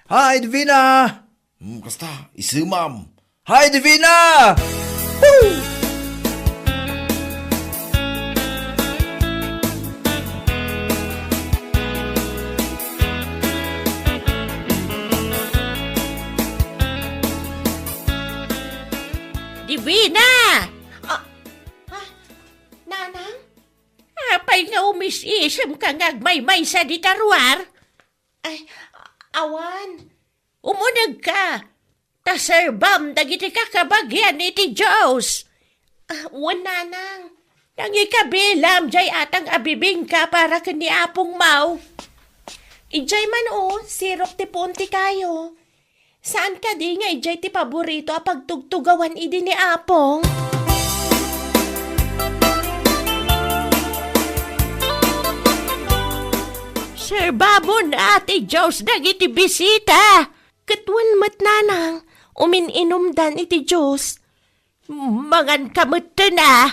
Hi, Divina! Hmm, kasta, isemam. Hi, Divina! Woo! Divina! Ah, ah, Nanang? Apay nga umis-isemka nga agmaymaysa dita ruar? Ay, awan. Umunegka, ta serbam dagiti kakabagian iti Dios. Ah, wen, Nanang. Nangikabilam diay atang a bibingka para ken ni Apong Mau. Idiay man, o, sirok ti puon ti kayo. Saan kadi nga idiay ti paborito a pagtugtugawan idi ni Apong? Serbamon a ti Dios dagiti bisita. Ket wen met, Nanang, umin-inumdan iti Dios. Manganka metten a.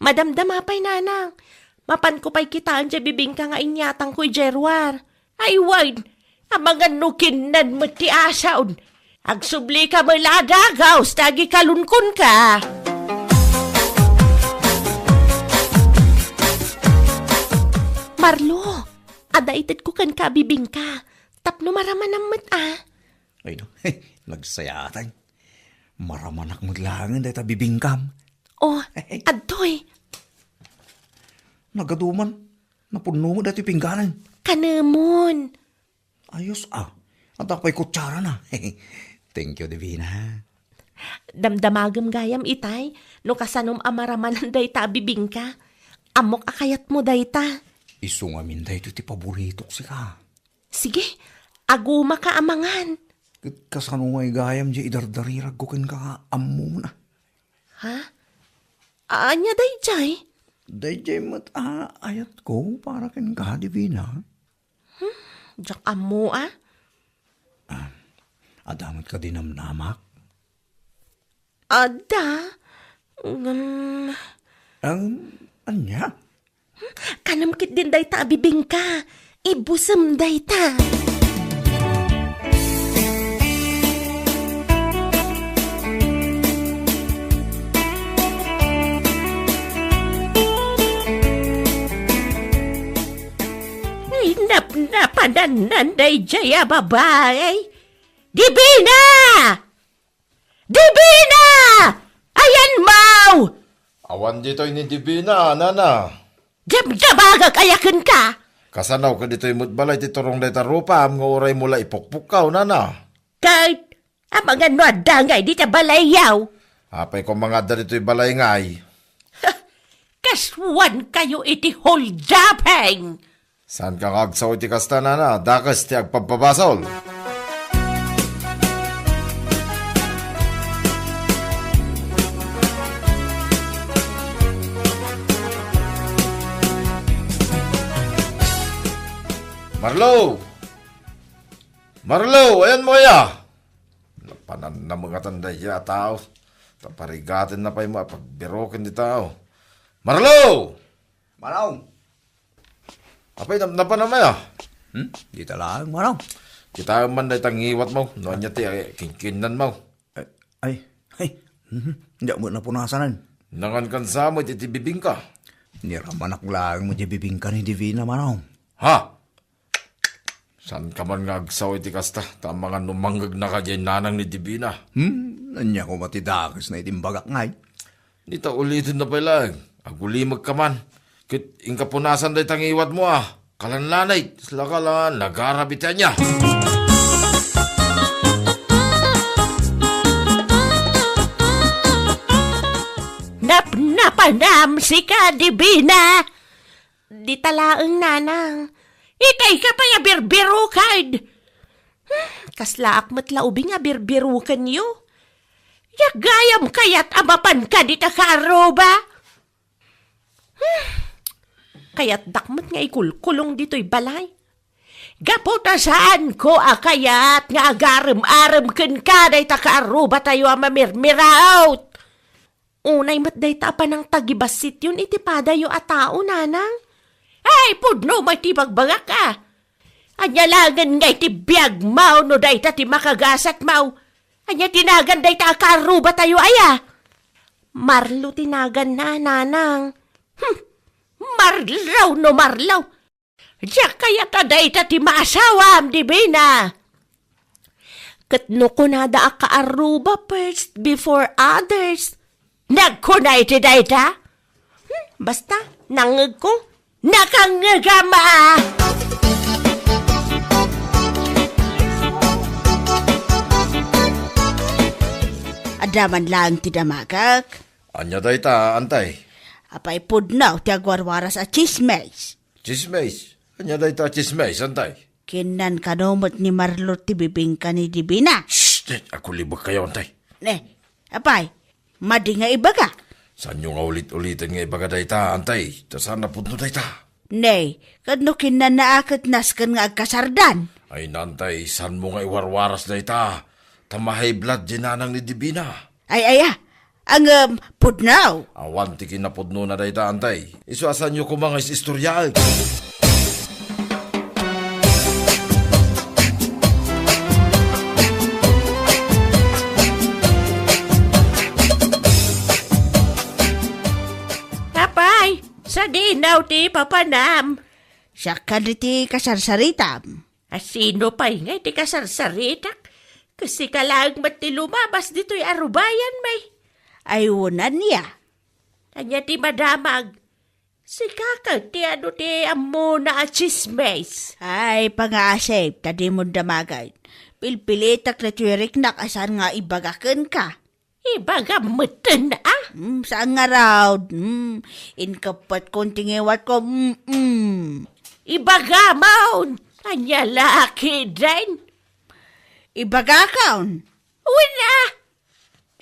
Madamdama pay, Nanang. Mapanko pay kitaen diay bibingka nga inyatangko idiay ruar. Ay wen, amangan no kinnan met ti asaon. Agsublika met la a dagaw ta agikalonkonka. Marlo, adda itedko kenka a bibingka tapno maramanam met a. Ay no, nagsayaatay. Maramanak met laengen dayta bibingkam. Oh, adtoy. Nagaduman, napunno met daytoy pingganen. Kanemon. Ayos a. Adda pay kutsarana. Thank you, Divina. Damdamagem gayam itay, no kasanom a maramanan dayta a bibingka. Ammok a kayatmo dayta. Isu ngamin daytoy ti paboritok sika. Sige, agumaka a mangan. Ket kasano ngay gayam diay idardariragko kenka nga ammom na? Ha? Ania daydiay? Daydiay met a ayatko para kenka, Divina. Hmm, diak ammo a. Ah, adda met kadi namnamak? Adda? Ngem, Ang ania? Kanem ketdin dayta a bibingka. Ibusem dayta. Ay, napnapanannan daydiay a babai. Divina! Divina! Ayanmo! Awan ditoy ni Divina, nana. Damdamagak aya kenka? Kasano, kaditoy met balay ti turong dayta rupam nga uraymo la ipukpukkaw, nana. Ket, amangan no adda ngay dita balayyo? Apay koma nga adda ditoy balay ngay? Kasuankayo iti holdaping! Saanka nga agsao iti kasta, nana? Dakes ti agpabpabasol. Marlo! Marlo, ayanmo aya? Napanannamengatan daydiay a tao. Ta parigatenna pay met a pagbiroken ti tao. Marlo! Manong! Apay, nap-, napanam aya? Hmm? Dita laeng, Manong. Kitaem man dayta ngiwatmo, no ania ti, eh, kinkinnanmo. Eh, ay, ay, mhm, diak met napunasanen. Nangankan sa met iti bibingka. Niramanak laeng met ti bibingka ni Divina, Manong. Ha? Saanka man nga agsao iti kasta, ta amangan no mangngegna kadiay nanang ni Divina. Hmm, ania koma ti dakesna iti imbagak ngay? Dita ulitenna pay laeng, agulimekka man. Ket inka punasan dayta ngiwatmo a, kalanlanay, kasla ka la, nagarab iti ania. Napnapanam sika, Divina! Dita laeng, nanang. Itay ka pay a birbiruken. Hmm, kaslaak met la ubing a birbirukenyo. Diak gayam kayat a mapanka dita kaarruba. Kayatdak met nga ikulkulong ditoy balay. Gapu ta saanko a kayat nga agarem-arem kenka dayta kaarrubatayo a mamirmiraot. Unay met dayta a panangtagibasityon iti padayo a tao, nanang. Ay, pudno met ti bagbagak a. Ania laengen nga iti biagmo no dayta ti makagasatmo? Ania ti nagan dayta a kaarrubatayo aya? Marlo ti naganna, nanang. Hmm, Marlo no Marlo. Diak kayat a dayta ti maasawam, Divina. Ket no kunada a kaarruba first before others, nagkuna iti dayta? Hmm, basta, nangngegko. Nakangngegam a! Adda man laeng ti damagek. Ania dayta, antay? Apay pudno ti agwarwaras a tsismes. Tsismes? Ania dayta a tsismes, antay? Kinnan kano met ni Marlo ti bibingka ni Divina. Shh! Agkulibekkayo, antay. Ne, apay, madi nga ibaga? Saanyo nga ulit-uliten nga ibaga dayta, antay? Ta saan a pudno dayta. Ne, ket no kinnanna a ket nasken nga agkasardan. Ay, antay, saanmo nga iwarwaras dayta? Ta ma-high blood ti nanang ni Divina. Ay, aya, Ngem, pudno. Awan ti kinapudnona dayta, antay. Isu a saanyo koma nga is-istoryaen. Apay, sadino ti papanam? Siak kadi ti kasarsaritam. A sino pay ngay ti kasarsaritak? Kas sika laeng met ti lumabas ditoy a rubayan, may. Ay, wen ania? Ania ti madamag? Sika ket ti adu ti ammona a tsismes? Ay, pangaasip, ta dimo damagen. Pilpilitak daytoy riknak a saan nga ibaga kenka. Ibagam metten, a? Mm, saan ngarud? Mm, inkeppetko ti ngiwatko. Mm, mm. Ibagam, ania la ketdin? Ibagakon. Wen, a?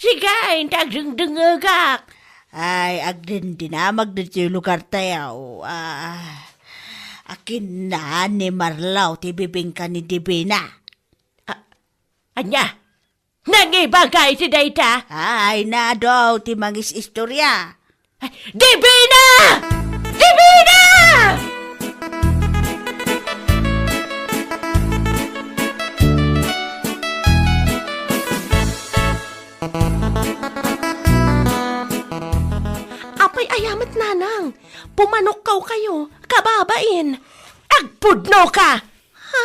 Sige, inta agdengdengngegak. Ay, agdindinamag ditoy lugartayo. Ah, akinna ni Marlo ti bibingka ni Divina. A-, ania? Nangibaga iti dayta? Ay, nado ti mangis-istorya. Divina! Divina! Apay, aya met, nanang. Pumanokkaw kayo, kababain. Agpudnoka! Ha?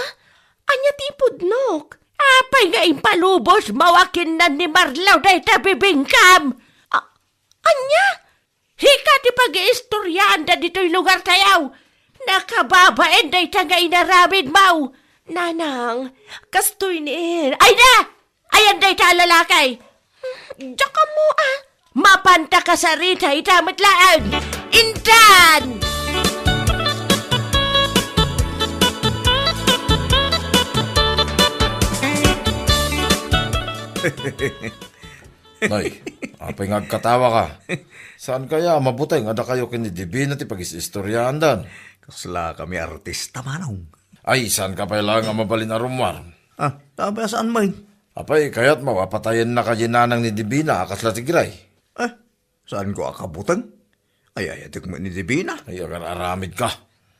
Ania ti ipudnok? Apay nga impalubosmo a kinnan ni Marlo dayta bibingkam? A-, ania? Hika ti pagiistoryaanda ditoy lugartayo. Nakababain dayta nga inaramidmo. Nanang, kastoy ni... Ay na! Ayan dayta a lalaki. Diak ammo, a. Mapanta kasarita ita met laeng. Intan! Nay, apay nga agkatawa ka? Saan kaya a mabuteng a dakayo ken ni Divina ti pagis-istoryaandan? Kasla kami artista, manong. Ay, saan ka pay laeng a mabalin a rummuar? Ah, tapay a saan met? Apay, kayatmo a patayenna kadi nanang ni Divina a kasla ti gray? Eh, saanko a kabuteng? Ay, ayatek met ni Divina. Ay, agar-aramid ka.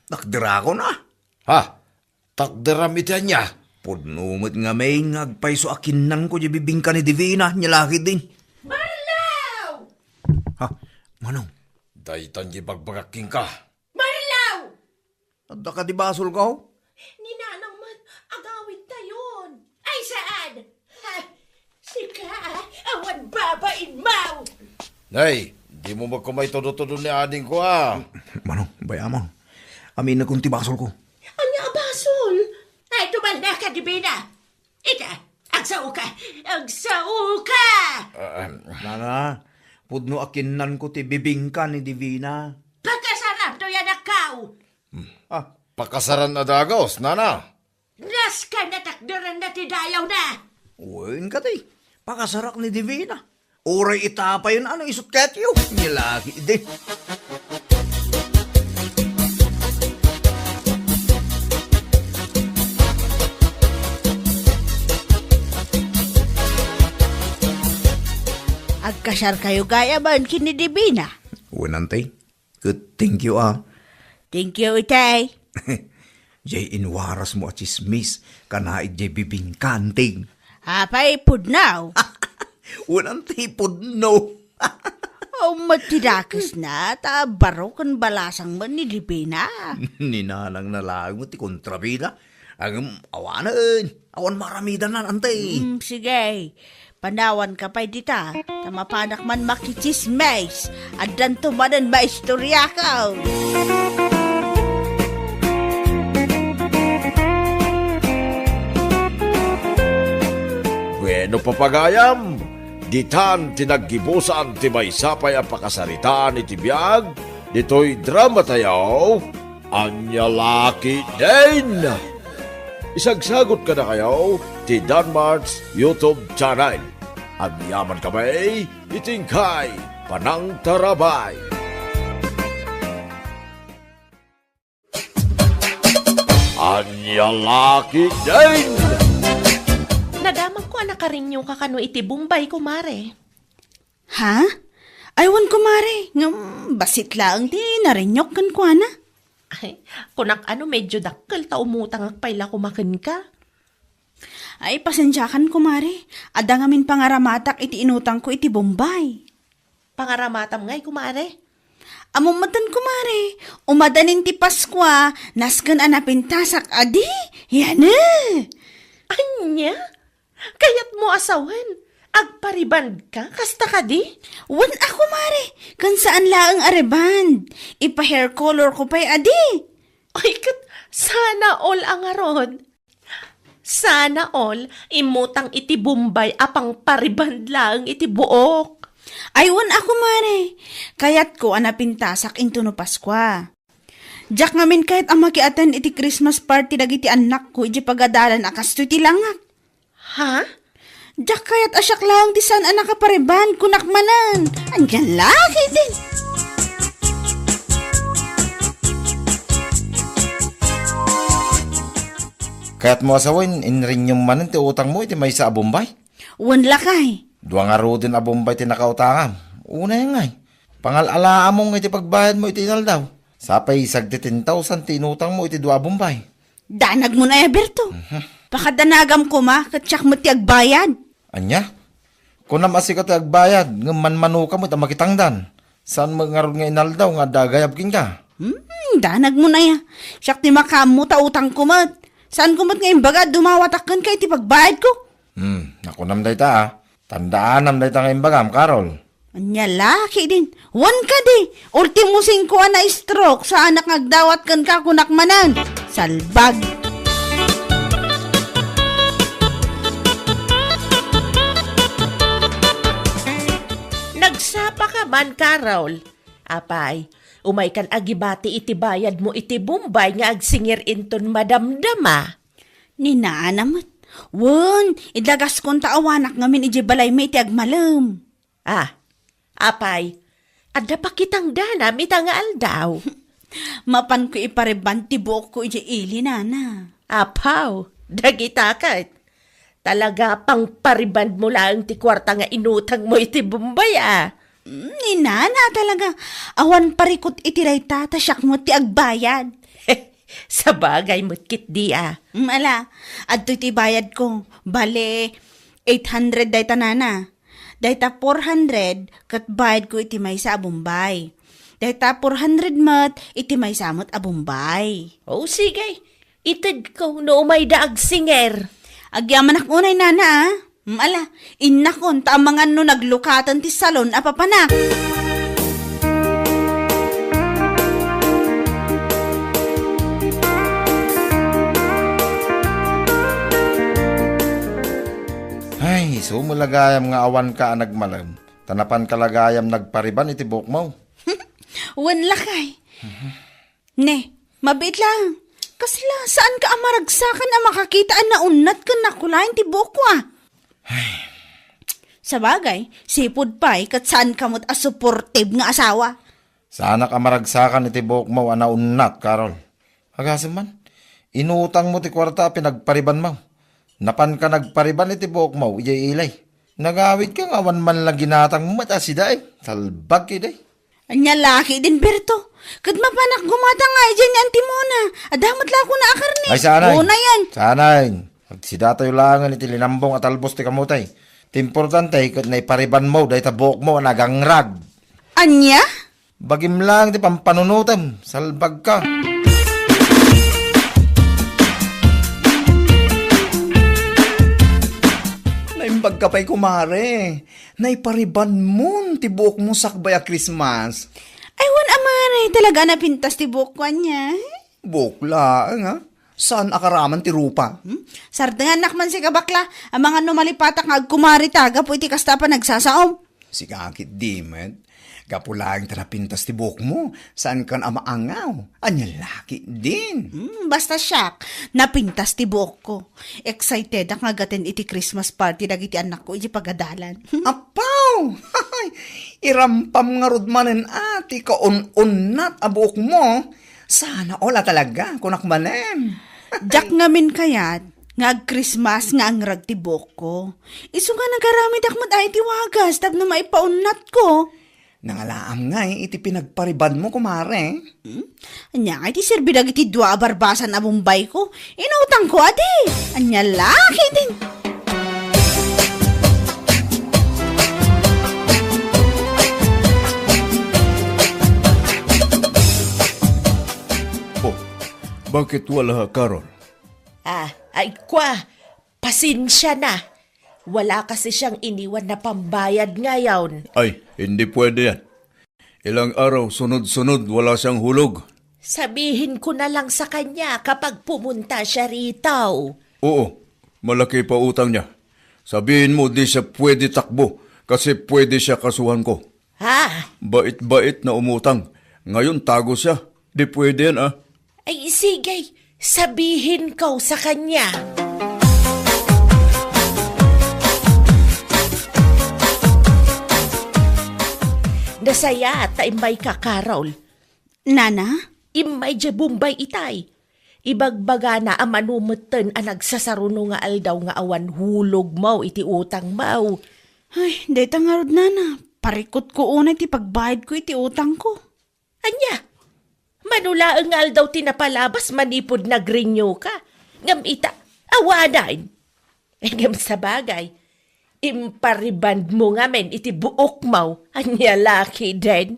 Takderakon, a. Ha? Takderam iti ania? Pudno met ngamin nga agpayso a kinnanko diay bibingka ni Divina, nia la ketdin. Marlo! Ha? Manong? Daytan diay bagbagak kenka. Marlo! Adda kadi basolko? Ni nanang met, agawidtayon. Ay, saan? Ha? Sika, a, awan babainmo! Nay, dimo met koma itudo-tudo ni adingko, a. Manong, bay-amon. Aminekon ti basolko. Ania a basol? Ay, tumalnaka, Divina. Ita, agsao ka! Agsao ka! Ah, ah. Nana, pudno a kinnanko ti bibingka ni Divina. Pakasaram toy anakko! Ah. Pakasaran a dagus, nana. Nasken a takderanna ti dayawna. Wen kadi, pakasarak ni Divina. Uray ita payen a no isut ketyo. Nia la ketdin. Agkasarkayo gayamen ken ni Divina. Wen, Auntie. Ket thank you, ah. Thank you, itay. Jay inwarasmo a tsismis, kana idiay bibingka, Auntie. Apay, pudno? Wen, Auntie, pudno. O, met ti dakesna, ta baro ken balasang met ni Divina. Ni nanangna laeng met ti kontrabida. Ngem awanen, awan maaramidan, Auntie. Mm, sige. Panawanka pay dita, ta mapanak man makitsismis. Addanto manen maistoriako. Bueno, papagayam, ditan ti naggibusan ti maysa pay a pakasaritaan iti biag ditoy dramatayo, Ania La Ketdin. Isagsagut kadakayo ti Danmart's YouTube channel. Agyaman kami iti inkay panangtarabay. Ania La Ketdin. Nadamagko a nakarenew ka kano iti Bombay, kumare. Ha? Ay, wen, kumare, ngem bassit laeng ti narenew kenkuana. Ay, kunak a no medio dakkel ta umutangak pay la koma kenka. Ay, pasensiakan, kumare. Adda ngamin pangaramatak iti inutangko iti Bombay. Pangaramatam ngay, kumare? Ammom metten, kumare. Umadanin ti Paskua, nasken a napintasak, adi? Yan, eh. Ania? Kayatmo a sawen, agpa-rebond ka, kasta kadi? Wen a, kumare, ken saan laeng a rebond. Ipa-hair color ko pay, adi. Ay, ket sana all a ngarud. Sana all, immutang iti Bombay a pangpa-rebond laeng iti buok. Ay, wen a, kumare. Kayatko a napintasak intono Paskua. Diak ngamin kayat a maki-attend iti Christmas party dagiti annakko idiay pagadalan a kastoy ti langak. Ha? Diak kayat a siak laeng ti saan a nakaparebond, kunak manen. Ania la ketdin. Kayatmo a sawen, inrennewm manen ti utangmo iti maysa a Bombay? Wen lakay. Dua ngaruden a Bombay ti nakautangam. Unay ngay, pangal-alaamon nga iti pagbayadmo iti inaldaw. Sapay sagdi ten thousand ti inutangmo iti dua a Bombay. Danagmon aya, Berto. Mhm. Pakadanagam koma, ket siak met ti agbayad. Ania? Kunam a sika ti agbayad, ngem manmanoka met a makitangdan. Saan met ngarud nga inaldaw nga adda agayab kenka? Hmm, danagmon aya. Siak ti makaammo ta utangko met. Saanko met nga imbaga a dumawatak kenka iti pagbayadko? Hmm, nakunam dayta, ah. Tandaanam dayta nga imbagam, Carol. Ania la ketdin. Wen kadi, ultimo singko a na-stroke, saanak nga agdawat kenka, kunak manen. Salbag. Nagsapa ka man, Carol. Apay, umaykan agibati iti bayadmo iti Bombay nga agsingir inton madamdama. Ni nana met. Wen, idagaskon ta awanak ngamin idiay balaymi iti agmalem. Ah, apay, adda pakitangdanam ita nga aldaw. Mapanko iparebond ti buokko idiay ili, nana. Apaw, dagita ket. Talaga pangpa-rebond mo laeng ti kuarta nga inutangmo iti Bombay, ah. Mm, ni nana talaga. Awan parikut iti dayta, ta siak met ti agbayad. Sabagay met ketdi, ah. Mm, ala, adtoy ti bayadko. Bale, eight hundred dayta, nana. Dayta four hundred ket bayadko iti maysa a Bombay. Dayta four hundred met iti maysa met a Bombay. O, sige. Itedko no umayda agsingir. Agyamanak unay, nana, ah. Mm, ala, innakon ta amangan no naglukaten ti salon a papanak. Ay, isu met la gayam nga awanka a nagmalem, ta napanka la gayam nagpa-rebond iti buokmo. Wen lakay. Ne, mabiit laeng. Kasla, saanka a maragsakan a makakita a naunnat ken nakulayan ti buokko, ah? Sabagay, sipud pay ket saanka met a supportive nga asawa. Saanak a maragsakan iti buokmo a naunnat, Carol. Agasem man, inutangmo ti kuarta a pinagpa-rebondmo. Napanka nagpa-rebond iti buokmo idiay ili. Nagawidka nga awan man la ginatang met a sida, eh. Salbag, kidi. Ania la ketdin, Berto? Ket mapanak gumatang nga idiay ni Auntie Mona. Adda met la kuna a karne. Ay, saan, ay. Una yan. Saan, ay. Agsidatayo laengen iti linambong a talbos ti kamote. Ti importante, ket naiparibanmo dayta buokmo a nagangrag. Ania? Bagim laeng ti pampanunotem, salbagka. Naimbagka pay, kumare. Naiparibanmon ti buokmo sakbay a Christmas. Ay, wen a, mare, talaga a napintas ti buokko ania. Buok laeng, ha? Saan a karaman ti rupa? Hmm? Sardengannak man sika, bakla. Amangan no malipatak nga agkumarita gapu iti kasta a panagsasaom. Sika ketdi met. Gapu laeng ta napintas ti buokmo, saankan a maangaw. Ania la ketdin? Hmm, basta siak, napintas ti buokko. Excitedak nga agaten iti Christmas party dagiti annakko idiay pagadalan. Apaw! Irampam ngarud manen a ti kaun-unnat a buokmo. Sana all a talaga, kunak manen. Diak ngamin kayat nga ag-Christmas nga angrag ti buokko. Isu nga nagaramidak met a iti wagas tapno maipaunnatko. Nangalaam ngay iti pinagparibanmo, kumare. Hmm? Ania ngay ti serbi dagiti dua a barbasan a bombayko? Inutangko adi. Ania la ketdin? Oh, bakit wala, Carol? Ah, ay, kua, pasensia na. Wala kasi siyang iniwan na pambayad ngayon. Ay, hindi pwede yan. Ilang araw, sunod-sunod, wala siyang hulog. Sabihin ko na lang sa kanya kapag pumunta siya rito. Oo, malaki pa utang niya. Sabihin mo, di siya pwede takbo kasi pwede siya kasuhan ko. Ha? Bait-bait na umutang. Ngayon, tago siya. Di pwede yan, ah. Ay, sige. Sabihin ko sa kanya. Nasayaat ta immay ka, Carol. Nana? Immay diay Bombay itay. Ibagbagana a mano metten a nagsasaruno nga aldaw nga awan hulog mo iti utang mo. Ay, dayta ngarud, Nana. Parikot ko unay ti pagbayad ko iti utang ko. Ania? Mano laeng nga aldaw ti napalabas manipud nag-renew ka? Ngem ita, awanan. Ngem sabagay, impariband mo ngamin iti buok mo. Ania la ketdin?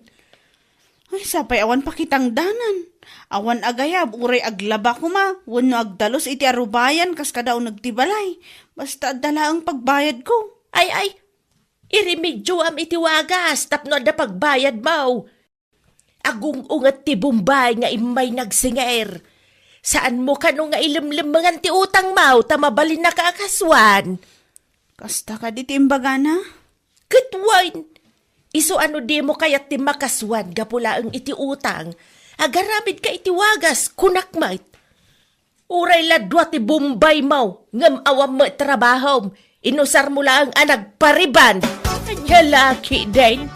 Ay, sapay awan pakitangdanan. Awan agayab, uray aglaba koma, wenno agdalus iti arubayan kas kada uneg ti balay. Basta adda laeng pagbayad ko. Ay, ay, iremedioam iti wagas tapno adda pagbayad mo. Agung-unget ti Bombay nga immay nagsinger. Saan mo kano nga ilemlemmengan ti utang mo ta mabalinna ka a kasuan? Kasta kadi ti imbagana? Ket wen, isu a no dimo kayat ti makasuan gapu laeng iti utang, agaramidka iti wagas, kunak met. Uray la dua ti Bombay mo, ngem awan met trabahom. Inusar mo laeng a nagpariband. Ania la ketdin?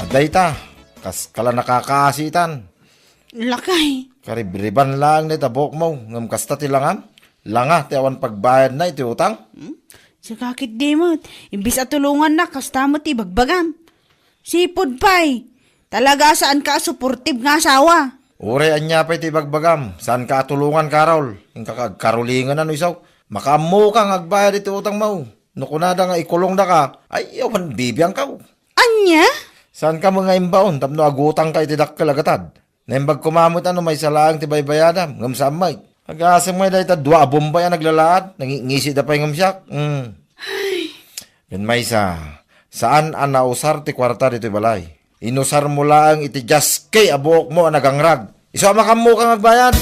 Adda ita, kaskala nakakaasitan. Lakay. Karibriban laeng dayta buok mo, ngem kasta ti langam? Langa ti awan pagbayadna iti utang? Hmm? Sika ketdi met, imbes a tulongannak, kasta met ti ibagbagam. Sipud pay, talaga a saanka a suportib nga asawa. Uray ania pay ti ibagbagam, saanka a tulongan, Carol. Inka agkarulingan no isu. Makaammoka nga agbayad iti utang mo. No kunada nga ikulongdaka, ay awan bibiangkaw. Ania? Saanka met nga imbaon tapno agutangka iti dakkel a gatad? Naimbag koma met a no maysa laeng ti baybayadam, ngem saan met. Agasem ngay dayta dua a Bombay a naglalaad, nangingisida pay ngem siak. Hmm. Ngem maysa, saan a nausar ti kuarta ditoy balay. Inusar mo laeng iti diaske a buok mo a nagangrag. Isu a makaammoka nga agbayad.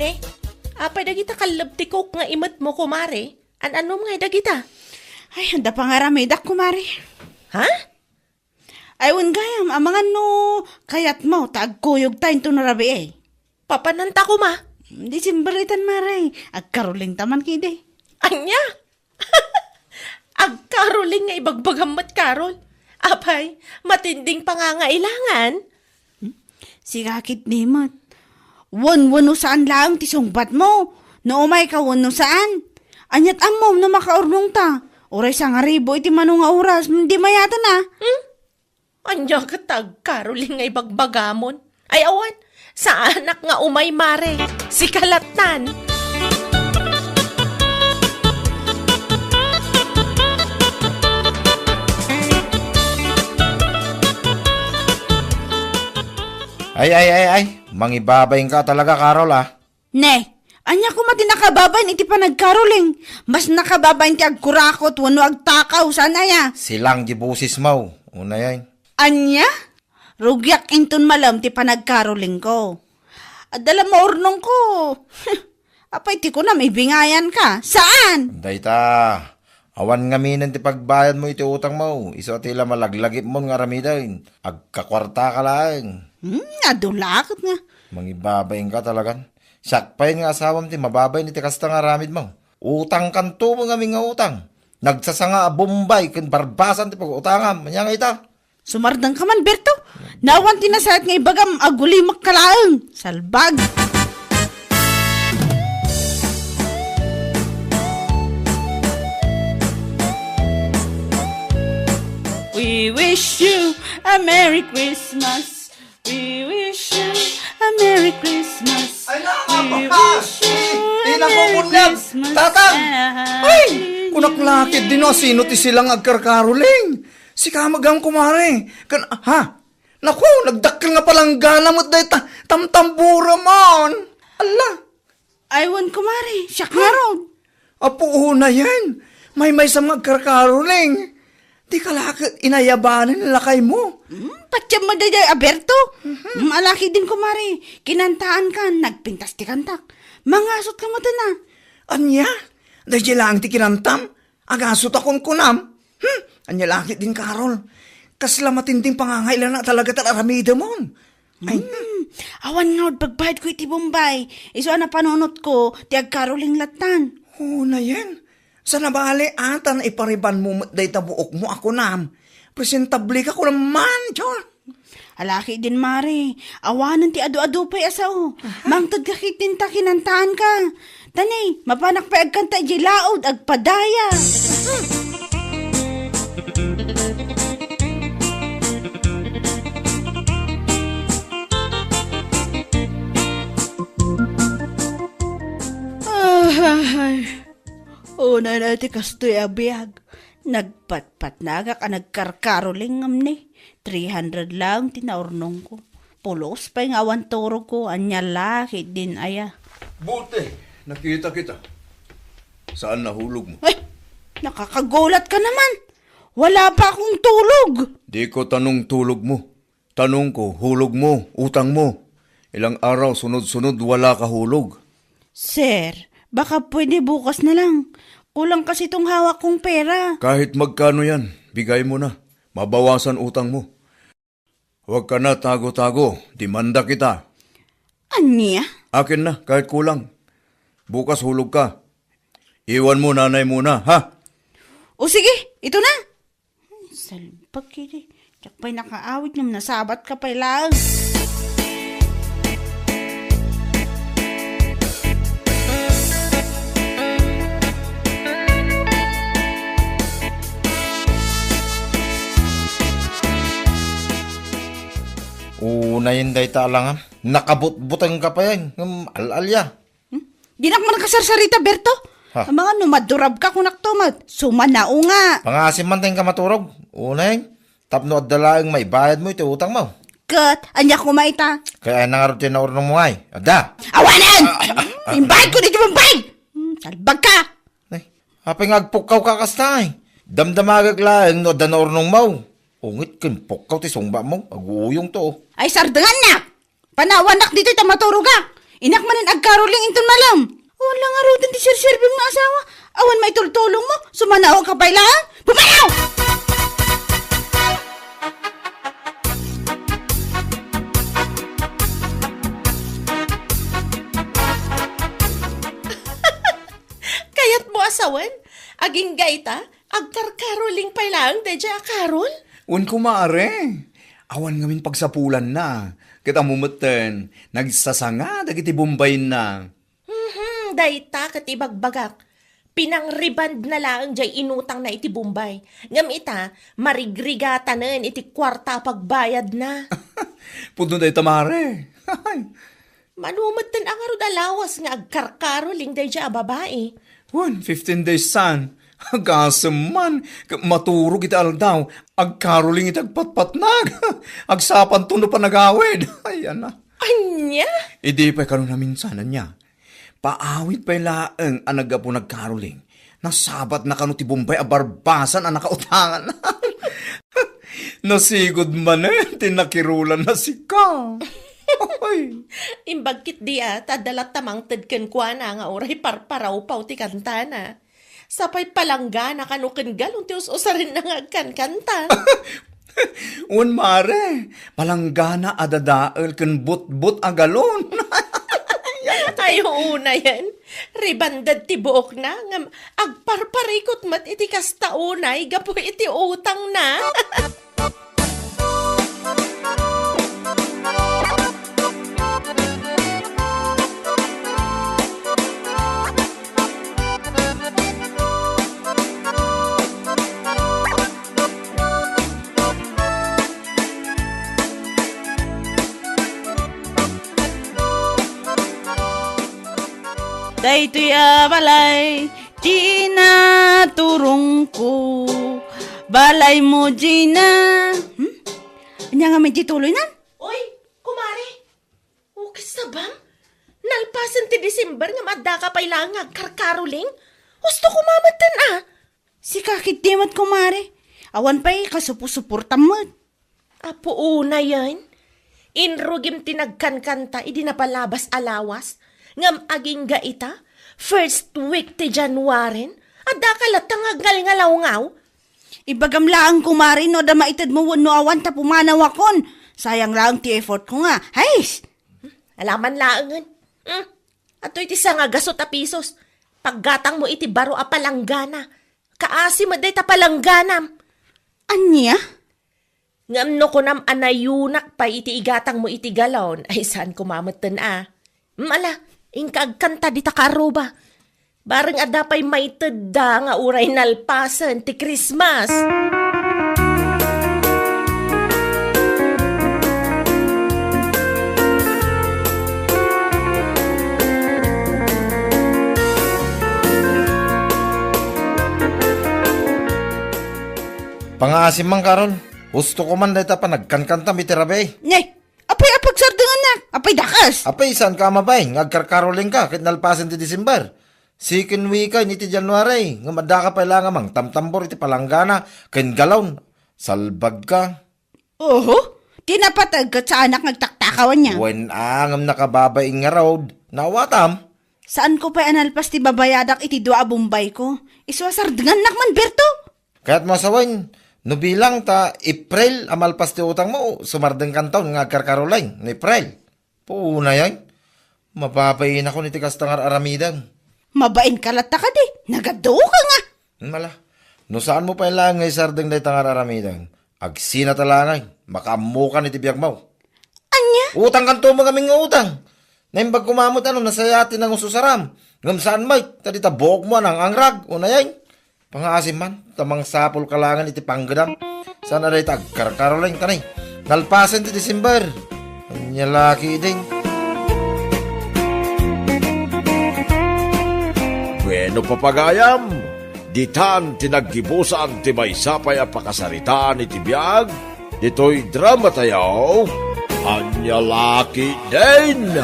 Ne, apay dagita kalleb ti Coke nga imet mo, kumare? An-anom ngay dagita? Ay, adda pangaramidak, kumare. Ha? Ay, wen gayam, amangan no kayatmo ta agkuyogta intono rabii. Papananta koma? December itan, mare. Agkarulingta man kidi. Ania? Agkaruling nga ibagbagam met, Carol. Apay, matinding pangangailangan? Sika ketdi met. Wen wenno saan laeng ti sungbatmo. No umayka wenno saan. Ania't ammom no makaurnongta? Uray sangaribu iti mano nga oras, di mayatna. Hmm? Ania ket ta agkaroling nga ibagbagamon? Ay, awan, saanak nga umay, mare. Sika lattan. Ay, ay, ay, ay. Mangibabain ka talaga, Carol, ah. Ne, ania koma ti nakababain iti panagkaroling? Mas nakababain ti agkurakot wenno agtakaw, saan aya? Silang di bosesmo, unayen. Ania? Rugiak inton malem ti panagkarolingko. Adda la maurnongko. Apay ti kunam, ibingayanka? Saan? Dayta, awan ngaminen ti pagbayadmo iti utangmo. Isu a ti la malaglagipmon nga aramiden. Agkakuartaka laeng. Hmm, adu la ket nga. Mangibabain ka talagan. Siak pay nga asawam ti mababain iti kasta nga aramidmo. Utangkanto met ngamin nga utang. Nagsasanga a Bombay ken Barbasan ti pag-utangam. Ania nga ita? Sumardengka man, Berto. Nawan ti nasayaat nga ibagam, agulimek ka laeng. Salbag. We wish you a Merry Christmas. We wish you a Merry Christmas. Ay, na, We wish you a Merry Christmas. Tatang! Ay! Kunak lakit din, no, sino ti silang agkarkaroling? Sika met gayam, kumare. Kan, ha? Naku, nagdakkel nga palanggana met dayta tamtamburamon. Alla. Ay, wen, kumare, siak ngarud. Apo, unayen. Maymaysam nga agkarkaroling. Dika la ket inayabanen lakaymo. Hmm, patiemmo daydiay a Berto. Mhm. Hmm, alakit din, kumare. Kinantaankan, nagpintas ti kantak. Mangasot ka met, a. Ania? Daydiay laeng ti kinantam? Agasot a kunkunam? Hmm, ania lakit din, Carol? Kasla matinding pangangailangan talaga ti aramidemon. Ay. Hmm, awan ngarud pagbayadko iti Bombay. Isu a napanunotko ti agkaroling lattan. Unayen. Saan a bale, a, ta naiparibanmo met dayta buokmo a kunam. Presentable ka kunam man, John. Alakit din, mare. Awanen ti adu-adu pay a sao. Aha. Mangted ka ketdin ta kinantaanka. Ta ne, mapanak pay agkanta idiay laud, agpadaya. Ay, unay na ti kastoy a biag. Nagpatpatnagak a nagkarkaroling ngem ni three hundred laeng ti naurnongko. Pulos pay nga awan turogko, ania lakit din aya. Buti, nakita kita. Saan nahulog mo? Ay, nakakagulat ka naman. Wala pa akong tulog. Di ko tanong tulog mo. Tanongko, hulog mo, utang mo. Ilang araw sunod-sunod wala ka hulog. Sir, baka pwede bukas na lang. Kulang kasi tong hawak kong pera. Kahit magkano yan, bigay mo na. Mabawasan utang mo. Huwag ka na tago-tago, demanda kita. Ania? Akin na, kahit kulang. Bukas hulog ka. Iwan mo nanay muna, ha? O sige, ito na. Salbag iti. Diak pay nakaawid ngem nasabat ka pay laeng. Unayen dayta alangan. Nakabutbuteng ka pay ngem al-alia. Hmm? Dinak man kasarsarita, Berto. Ha? Amangan no madurab ka, kunak to met. Sumanao nga. Pangasim man ta inka maturog. Unay, tapno adda laeng maibayad mo iti utang mo. Ket, ania koma ita? Kaya na ngarud ti naurnong mo ay. Adda. Awanen! Ah, ah, ah. Imbayad ko di Bombay! Hmm, salbag ka! Ay, apay nga agpukkaw ka kasta ay? Damdamagak laeng no adda naurnong mo. Ungit ken pukkaw ti sungba mo. Aguyong to. Ay, sardengan na! Panawanak ditoy ta maturogak. Inak manen agkaroling inton malem. Wala ngaruden ti serserbim nga asawa. Awan maitultulong mo. Sumanao ka pay laeng. Pumanaw! Kayat mo asawen? Agingga ita, agkarkaroling pay laeng daydiay a karol? Wen, kumare. Awan ngamin pagsapulanna. Ket ammo metten, nagsasanga dagiti bombayna. Mhm, dayta ket ibagbagak. Pinang-rebond na laeng jay inutangna iti Bombay. Ngem ita, marigrigatanen iti kuarta a pagbayadna. Pudno dayta, mare. Mano metten a ngarud a lawas nga agkarkaroling daydiay a babai. Wen, fifteen days san. Agasem man, ket maturog iti aldaw, agkaroling iti agpatpatnag. Agsapanto no panagawid. Ay, ana. Ania? Idi pay kano naminsan, ania? Paawid pay laeng a naggapu nagkaroling. Nasabatna kano ti Bombay a barbasan a nakautangan. Nasigud manen ti nakirulanna sika. Oy. Imbag ketdi a, ta adda latta mangted kenkuana nga uray parparawpaw ti kantana. Sapay palanggana kano ken galon ti us-usarenna nga agkankanta. Wen, mare, palanggana a dadael ken butbot a galon. Ay, unayen. Rebonded ti buokna, ngem agparparikot met iti kasta unay gapu iti utangna. Daytoy a balay, Gina, turongko. Balaymo, Gina. Hmm? Ania ngamin ti tuloynan? Oy, kumare. O, kasabam? Nalpasen ti December ngem addaka pay laeng nga agkarkaroling? Husto koma metten a. Sika ketdi met, kumare. Awan pay kasuporsuportam met. Apo, unayen. Inrugim ti nagkankanta idi napalabas a lawas. Ngem agingga ita, first week ti January, addaka latta nga agngalngalawngaw. Ibagam laeng, kumare, no adda maitedmo wenno awan ta pumanawakon. Sayang laeng ti effortko nga. Hays! Alaman laengen. Hmm. Adtoy ti sanga gasut a pisos. Paggatangmo iti baro a palanggana. Kaasi met dayta palangganam. Ania? Ngem no kunam a nayunak pay iti igatangmo iti galon, ay saan koma metten a. Mm, ala, inka agkanta dita kaarruba. Bareng adda pay maitedda nga uray nalpasen ti Christmas. Pangaasim man, Carol. Hustoko man dayta panagkankantam iti rabii. Nay, apay a pagsardengannak? Apay dakas? Apay, saanka a mabain nga agkarkarolingka ket nalpasen ti December? Second weekend iti January, ngem addaka pay la nga mangtamtambor iti palanggana ken galon. Salbagka. Oho, ti napateg ket saanak nga agtaktakaw ania? Wen a, ngem nakababain ngarud. Naawatam? Saanko pay a nalpas ti babayadak iti dua a bombayko. Isu a sardengannak man, Berto? Kayatmo a sawen, no bilang ta April a malpas ti utangmo, sumardengkanton nga agkarkaroleng no April. Puonayay, mababainakon iti kasta nga ar-aramidem. Mabainka latta kadi, nagaduka nga. Mala, no saanmo pay laeng nga isardeng dayta nga ar-aramidem, agsinata laeng, makaammokan iti biagmo. Ania? Utangkanto met ngamin nga utang. Naimbag koma met a no nasayaat ti nangususaram. Ngem saan met, ta dita buokmo a nang-angrag, unayen. Pangaasim man, ta mangsapulka laengen iti panggedam. Saan a dayta agkarkaroleng, ta nay, nalpasen ti December. Ania la ketdin? Bueno, papagayam, ditan ti naggibusan ti maysa pay a pakasaritaan iti biag ditoy dramatayo, Ania la ketdin?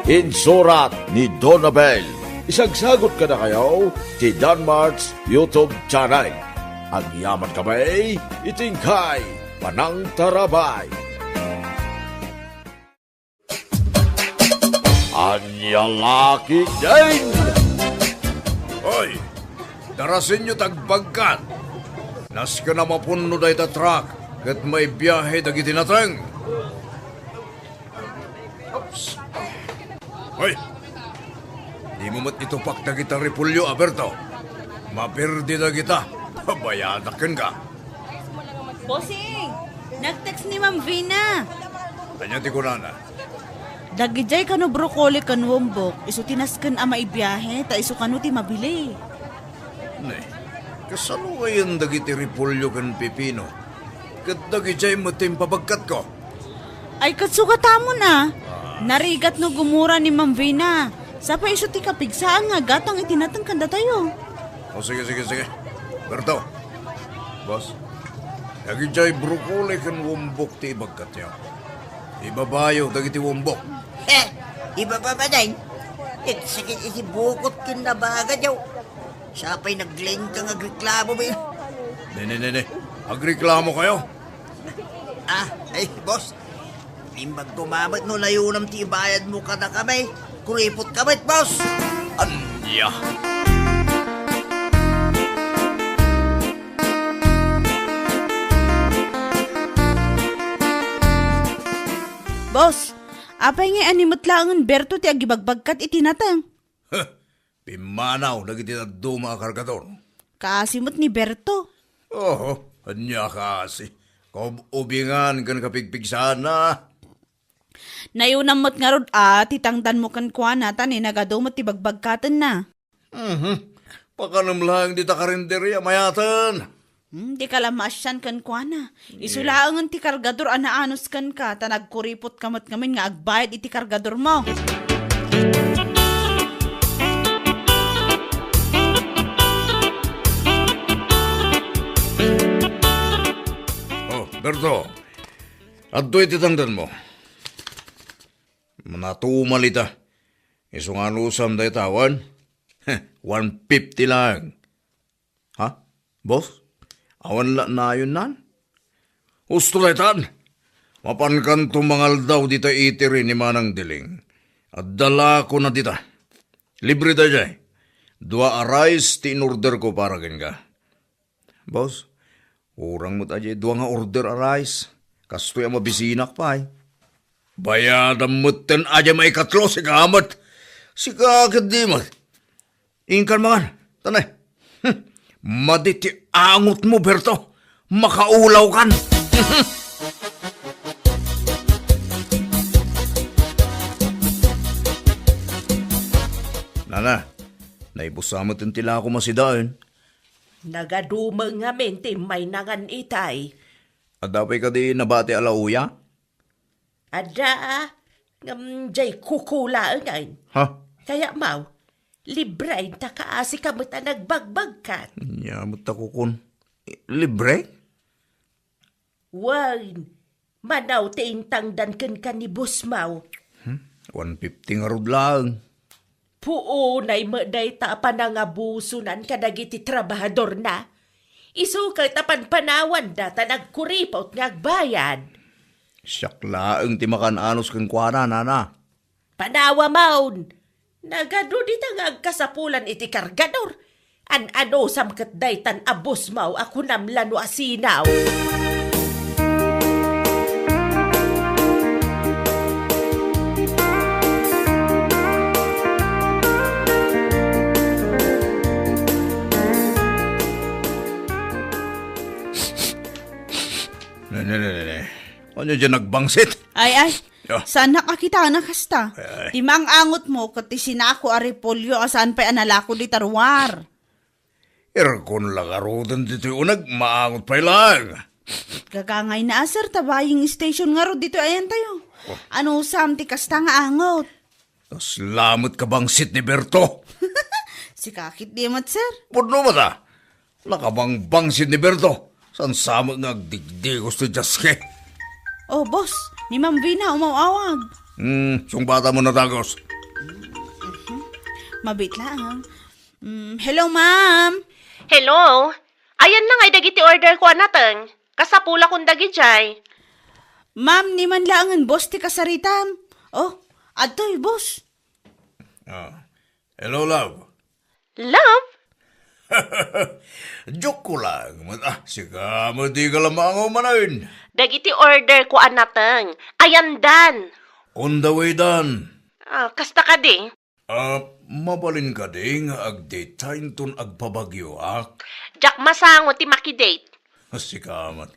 Insurat ni Donabel. Isagsagut kadakayo ti Danmart's YouTube channel. Agyaman kami iti inkay panangtarabay. Ania la ketdin? Hoy, darasenyo ti agbagkat. Nasken a mapunno dayta truck ket maibiahe dagiti nateng. Oops. Hoy, dimo met itupak dagita repolyo, Berto. Maperdi dagita. Pabayadak kenka. Bossing, nag-text ni Ma'am Vina. Ania ti kunana? Dagijay kano broccoli ken wombok, isu ti nasken a maibiahe, ta isu kano ti mabili. Ne, kasano ngayen dagiti repolyo ken pipino? Ket dagijay met ti impabagkatko. Ay, ket sugatamon a. Narigat no gumura ni Ma'am Vina. Sa pay isu ti kapigsaan nga agatang iti nateng kadatayo. O, sige, sige, sige. Berto. Boss, dagijay broccoli ken wombok ti ibagkatyo. Ibabayo dagiti wombok. He, ibaba manen. Nagsakit iti bukot ken nabagadaw. Sa pay naglengka nga agreklamo, bay. Ne, ne, ne, ne. Agreklamo kayo? Ah, ay, boss. Imbag ko mamet no layonam ti ibayad mo kadakami. Kuripot ka met, boss. Ania? Boss, apay nga animet laengen Berto ti agibagbagkat iti nateng? Huh, pimmanaw dagiti dadduma a kargador. Kaasi met ni Berto. Oho, ania kaasi? Kaub-ubingan ken kapigpigsaanna. Nayunam met ngarud a ti tangdanmo kenkuana ta ni nagadu met ti bagbagkatenna. Mhm. Pakanem laeng dita karinderia, mayaten. Hmm, di ka la maasian kenkuana. Isu laengen ti kargador a naanus kenka, ta nagkuripot ka met ngamin nga agbayad iti kargadormo. Oh, Berto. Adtoy ti tangdanmo. Natumal ita. Isu nga anusam dayta awan? Heh, one fifty laeng. Ha? Boss? Awan la nayonnan? Husto daytan. Mapankanto mangaldaw dita itiri ni Manang Diling. Adda lakona dita. Libre daydiay. Dua a rice ti in-order ko para kenka. Boss, urang met a dua nga order a rice. Kastoy a mabisinak pay. Bayadam metten a dayta maikatlo, sika met. Sika ket di met. Inkan mangan. Tanay. Hmm. Madi ti angotmo, Berto. Makaulawkan. Nana, naibusa metten ti lako masidaen. Nagadu met ngamin ti immaynangan itay. Adda pay kadi nabati a lauya? Adda, ngem jay kuko laengen. Ha? Kayatmo, libre ta kaasika met a nagbagbagkat. Ania met ta kukon? Libre? Wen, manaw ti intangdan kenka ni bossmo. Hmm? One fifty ngarud laeng. Puonay met dayta a panangabusonan kadagiti trabahadorna. Isu ket a panpanawanda ta nagkuripot nga agbayad. Siak laeng ti makan-anus kenkuana, nana. Panawamon! Nagadu dita nga agkasapulan iti kargador. An-anusam ket daytan a bossmo a kunam la no asinaw. Ne, ne, ne, ne, ne. Ania diay nagbangsit? Ay, ay. Ah. Saanak a kitana kasta. Ay, ay. Ti maang-angotmo ket ti sinako a repolyo a saan pay a nalako dita ruar. Irkon la garuden ditoy uneg, maangot pay laeng. Gagangayna a, sir, ta buying station ngarud ditoy ayantayo. Oh. Anusam ti kasta nga angot? Kasla met kabangsit ni Berto. Sika ket di met, sir. Pudno met a. Nakabangbangsit ni Berto. Saan sa met nga agdigdigos ti diaske? Oh, boss, ni Ma'am Vina umaw-awag. Hmm, sungbatamon a dagos. Mabiit laeng. Mm, hello, ma'am. Hello. Ayanna ngay dagiti order ko a nateng. Kasapulakon dagidiay. Ma'am, ni man laengen boss ti kasaritam. Oh, adtoy, boss. Ah. Hello, love. Love? Joke ko lang. Mat-, ah, sika met, di ka la maangaw manen. Dagiti order ko a nateng. Ayandan. On the way dan. Ah, kasta kadi? Ah, mabalin kadi nga agdate ta inton agpabagyoak? Diak masango ti makidate. Sika met.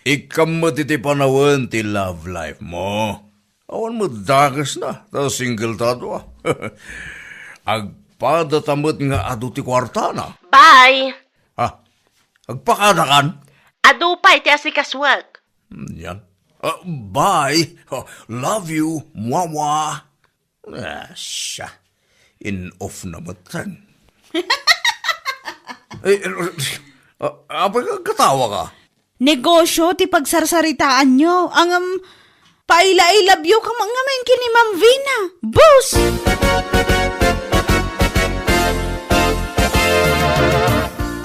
Ikkam met iti panawen ti love life mo. Awan met dakesna, ta single ta dua. Agpadata met nga adu ti kuartana. Bye! Ah, agpakadakan? Adu pay ti asikasuak. Yan. Ah, bye. Ah, love you, mwawa. Ah, siya. In off na met, Tang. Eh, eh, ah, apay ka, katawa ka? Negosyo ti pagsarsaritaanyo. Ngem, paila-ilabyo ka man ngamin ken ni Ma'am Vina. Boss!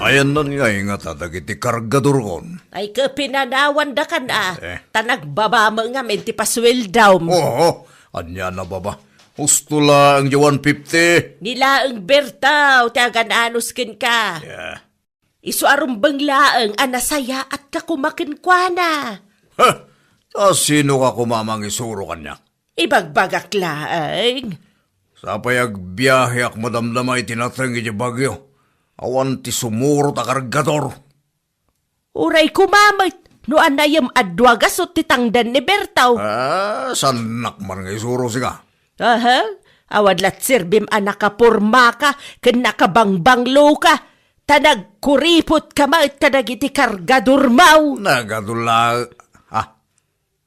Ayannan nga ingata dagiti kargadorkon. Ay, kapinanawandakan a. Eh. Ta nagbaba met ngamin ti pasueldam. Oo, ania nababa? Husto laeng ti one fifty. Ni laeng Bertaw ti agan-anos kenka. Yeah. Isu a rumbeng laeng a nasayaatka koma kenkuana. Heh! Ta sino ka koma mangisuro kaniak? Ibagbagak laeng. Sapay agbiaheak madamdama iti nateng iti Baguio. Awan ti sumurot a kargador. Uray koma met, no anayem a dua gasut ti tangdan ni Bertaw. Ah, saannak man nga isuro sika. Aha, awan la ti serbim a nakapormaka ken nakabangbangloka, ta nagkuripotka met kadagiti kargadormo. Nagadu la, ah,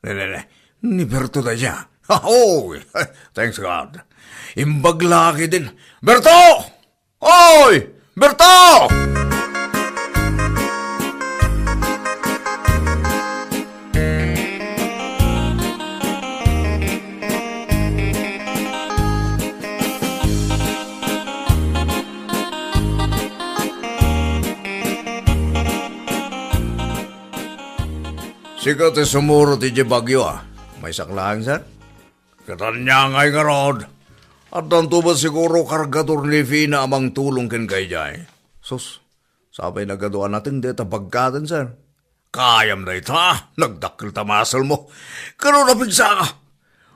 ne, ne, ne, ni Berto dayta. Ah, oh, thanks God. Imbag la ketdin. Berto! Oy! Berto! Sika ti sumurot idiay Baguio, a. Maysak laeng, sir? Ket ania ngay ngarud? Addanto met siguro kargador ni Vina a mangtulong kenka idiay. Sus, sapay nagadu a nateng dayta bagkaten, sir. Kayam dayta, nagdakkel ta muscle mo. Ket no napigsaka,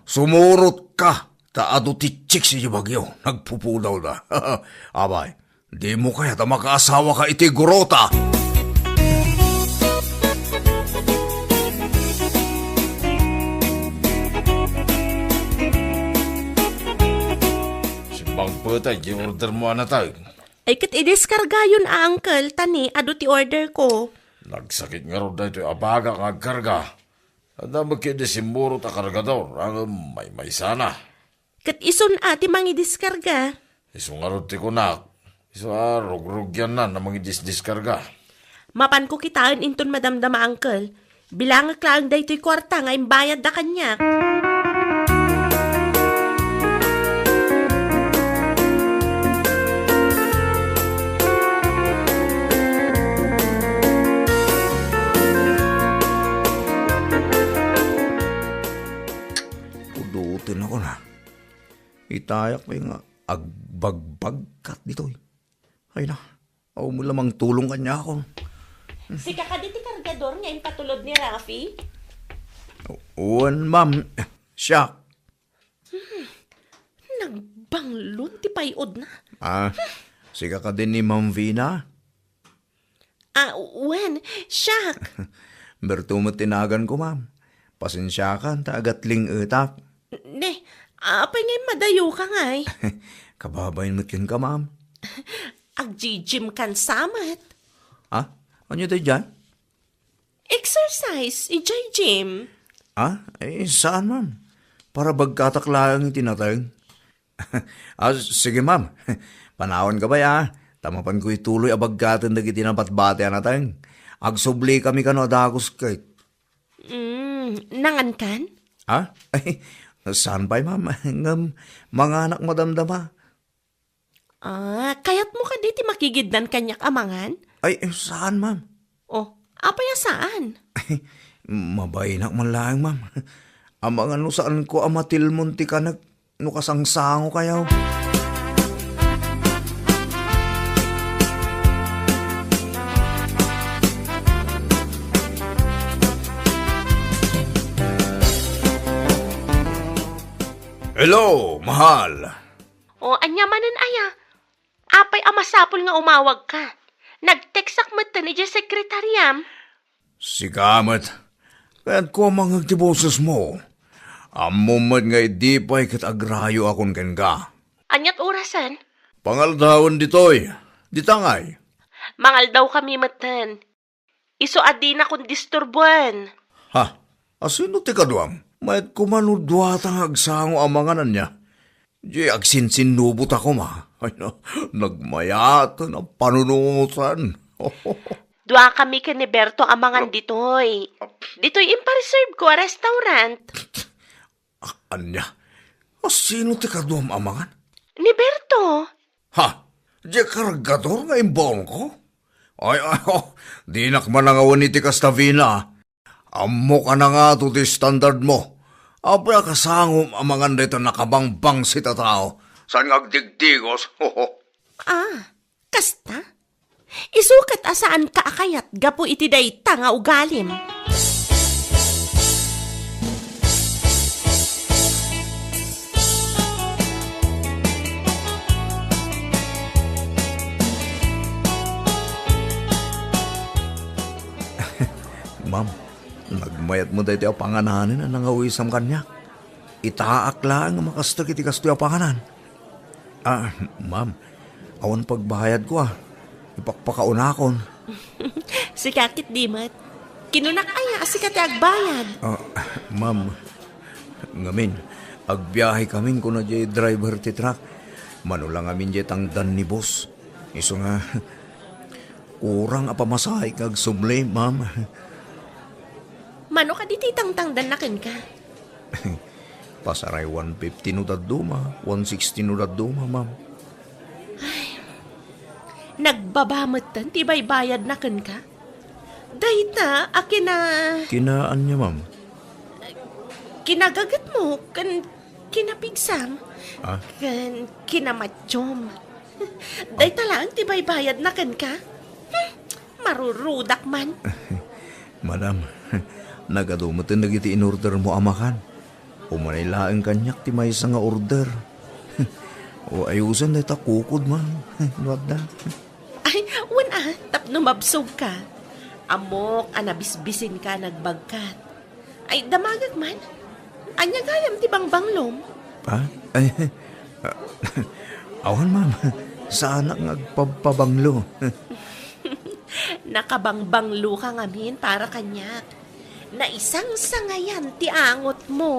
sumurotka, ta adu ti chicks idiay Baguio, nagpupudawda. Abay, dimo kayat a makaasawaka iti gurota? Simmangpet diay order mo a nateng. Ay, ket idiskargayon a, uncle, ta ni, adu ti order ko. Nagsakit ngarud daytoy a bagak nga agkarga. Adda met ketdi simmurot a kargador, ngem maymaysana. Ket isun a ti mangidiskarga. Isu ngarud ti kunak. Isu a rugrugyannan a mangidisdiskarga. Mapanko kitaen inton madamdama, uncle. Bilangek laeng daytoy kuarta nga imbayadda kaniak. Pudoten ako na. Itayak pay nga agbagbagkat ditoy. Ay na, awan met la mangtulong kaniakon. Sika kadi ti kargador nga impatulod ni Rafi? Wen, ma'am. Siak. Hmm, nagbanglon ti pay-odna. Ah, sika kadi ni Ma'am Vina? Ah, wen, siak. Berto met ti naganko, ma'am. Pasensiakan ta agatling-etak. Ne, apay ngay madayoka ngay? Kababain met kenka, ma'am. Agjijim kan sa met. Ah, ania daydiay? Exercise, idiay gym. Ah, eh, saan, ma'am? Para bagkatak laeng iti nateng. Ah, sige, ma'am. Panawanka pay, ah. Ta mapanko ituloy a bagkaten dagiti nabatbati a nateng. Agsublikami kano a dagus ket. Mm, nangankan? Ah? Ay, saan pay, ma'am. Ngem, manganak madamdama. Ah, kayatmo kadi ti makigidnan kaniak a mangan? Ay, eh, saan, ma'am? Oh, apay a saan? Ay, mabainak man laeng, ma'am. Amangan no saanko a matilmon ti kanek no kasangsangokayo. Hello, mahal. O, ania manen aya? Apay a masapul nga umawagka? Nag-textak metten idiay sekretariam. Sika met, Kayatko a mangngeg ti bosesmo. Ammom met nga idi pay ket agrayoakon kenka. Aniat orasen? Pangaldawen ditoy. Dita ngay? Mangaldawkami metten. Isu a dinakon disturboen. Ha? Asino ti kaduam? Mayat koma no duata nga agsango a mangan, ania? Di agsinsinnubotak koma. Ay, na, nagmayaten a panunotan. Duakami ken ni Berto a mangan ditoy. Ditoy impareserveko a restaurant. A-, ania? Asino ti kaduam a mangan? Ni Berto. Ha? Diay kargador nga imbaonko? Ay, ay, oh, dinak manangawen iti kasta, Vina. Ammok a nangato ti standardmo. Apay a kasangom a mangan dayta nakabangbangsit a tao? Saan nga agdigdigos? Ah, kasta? Isu ket a saanka a kayat gapu iti dayta nga ugalim. Ma'am, nagmayat met daytoy a pangananen a nangawisam kaniak. Itaak laeng a makasdek iti kastoy a panganan. Ah, ma'am, awan pagbayadko, ah. Ipakpakaunakon. Sika ket di met. Kinunak aya a sika ti agbayad? Ah, ma'am, ngamin, agbiahekamin kuna diay driver ti truck. Mano la ngamin diay tangdan ni boss. Isu nga, kurang a pamasahe nga agsubli, ma'am. Mano kadi ti tangtangdanna kenka? Pasaray one fifty no dadduma, one sixty no dadduma, ma'am. Ay, nagbaba metten ti baybayadna kenka? Dayta a kina- Kina ania, ma'am? Kinagagetmo ken kinapigsam. Ah? Ken kinamatyom. Dayta laeng ti baybayadna kenka? Hmm, marurudak man. Madam, nagadu metten dagiti in-ordermo a makan. Umanay laeng kaniak ti maysa nga order. O, ayusen dayta kukod, ma'am. No adda. Ay, wen a, tapno mabsogka. Ammok a nabisbisinka nagbagkat. Ay, damagek man. Ania gayam ti bangbanglom? Ha? Ay, awan, ma'am. Saanak nga agpabpabanglo. Nakabangbangloka ngamin para kaniak. Naisangsangayan ti angotmo.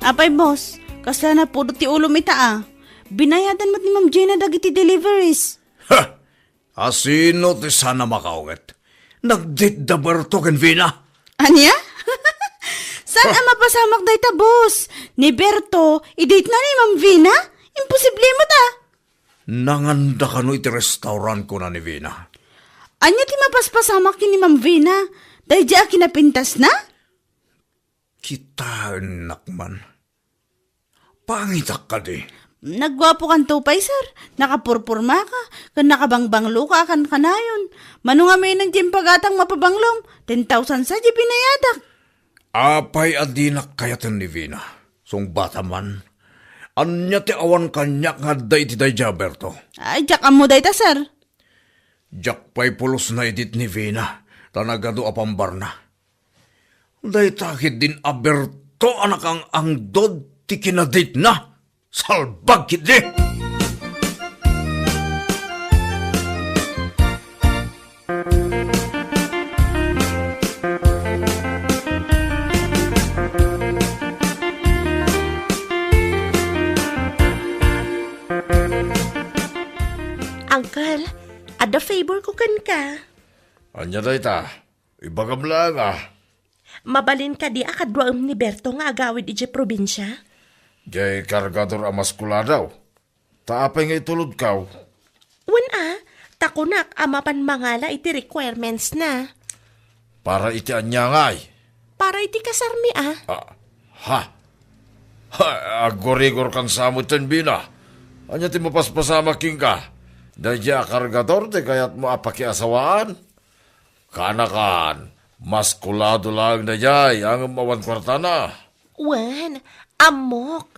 Apay, boss, kasla napudot ti ulom ita, a? Binayadan met ni Ma'am Gina dagiti deliveries. Ha! Asino ti saan a makaunget? Nag-date da Berto ken Vina? Ania? Saan a mapasamak dayta, boss? Ni Berto, i-date na ni Ma'am Vina? Imposible met, a. Nanganda kano iti restaurant kuna ni Vina? Ania ti mapaspasamak ken ni Ma'am Vina? Daydiay a kinapintasna? Kitaennak man. Pangitak kadi. Nagguapokanto pay, sir. Nakapurpurmaka, ken nakabangbangloka a kankanayon. Mano ngamin ti impagatang mapabanglom, ten thousand sa di binayadak. Apay a dinak kayaten ni Vina? Sungbata man. Ania ti awan kaniak nga adda iti daydiay a Berto? Ay, diak ammo dayta, sir. Diak pay pulos naidit ni Vina, ta nagadu a pambarna. Dayta ketdin a Berto a nakang-angdod ti kinaditna. Salbag ketdi! Uncle, adda favor ko kenka. Ania dayta? Ibagam laeng, a. Mabalin kadi a kaduaem ni Berto nga agawid idiay probinsia? Diay kargador a maskuladaw. Ta apay nga itulodkaw? Wen a, ta kunak a mapan mangala iti requirements na. Para iti ania ngay? Para iti kasarmi a. Ah, ha? Ha, aggurigor kan sa metten, Vina. Ania ti mapaspasamak kenka? Daydiay a kargador ti kayatmo a pakiasawaan? Kaanakan, Maskulado laeng daydiay, ngem awan kuartana. Wen, ammok.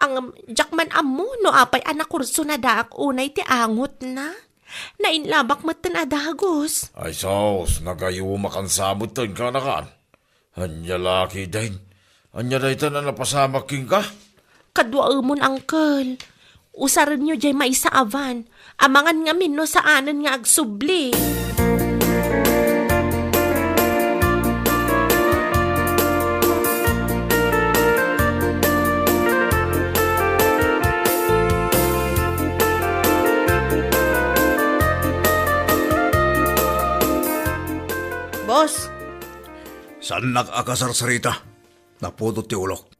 Ngem, diak man ammo no apay a nakursonadaak unay ti angotna. Nainlabak metten a dagus. Ay sus, nagayumakan sa metten, kaanakan. Ania la ketdin? Ania daytan a napasamak kenka? Kaduaemon, uncle. Usarenyo diay maysa a van. Amangan ngamin no saanen nga agsubli. Boss. Saannak a kasarsarita. Naputot ti ulok.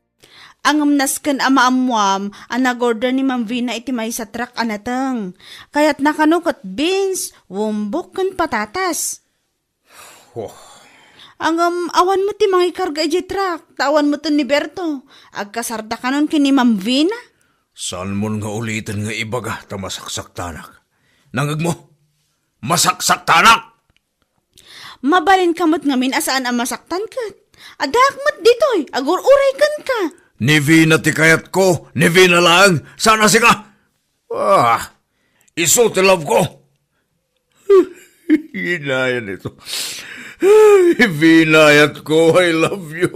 Ngem nasken a maammoam a nag-order ni Ma'am Vina iti maysa truck a nateng. Kayatna kano ket beans, wombok, ken patatas. Oh. Ngem awan met ti mangikarga idiay truck, ta awan metten ni Berto. Agkasarda kanon ken ni Ma'am Vina? Saanmon nga uliten nga ibaga ta masaksaktanak. Nangngegmo? Masaksaktanak! Mabalinka met ngamin a saan a masaktan ket. Addaak met ditoy, agur-uray kenka. Ni Vina ti kayatko, ni Vina laeng, saan a sika. Ah, isu ti love ko. Inayan ito. Ay, binayat ko, I love you.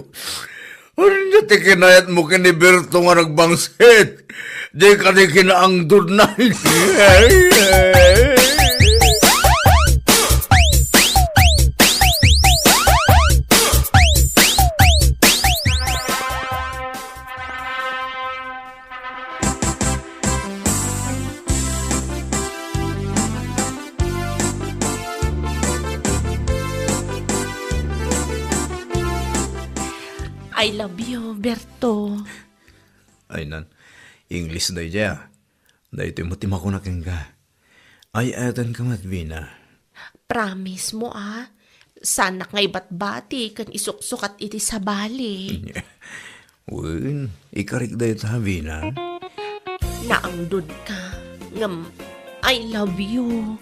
Ania ti kinayatmo ken ni Berto nga nagbangsit? Di ka di kinaangdod na. I love you, Berto. Ay nan, English daydiay, ah. Daytoy met ti makuna kenka. Ay-ayatenka met, Vina. Promise mo, ah. Saanak nga ibatbati ken isuksukat iti sabali. Wen, ikarik dayta, Vina. Naangdod ka, ngem I love you.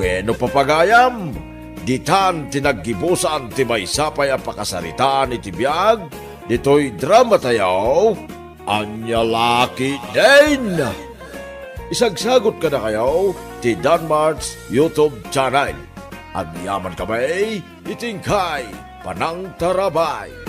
Bueno, papagayam, ditan ti naggibusan ti maysa pay a pakasaritaan iti biag ditoy dramatayo, Ania la ketdin. Isagsagut kadakayo ti Danmart's YouTube channel. Agyamankami iti inkay panangtarabay.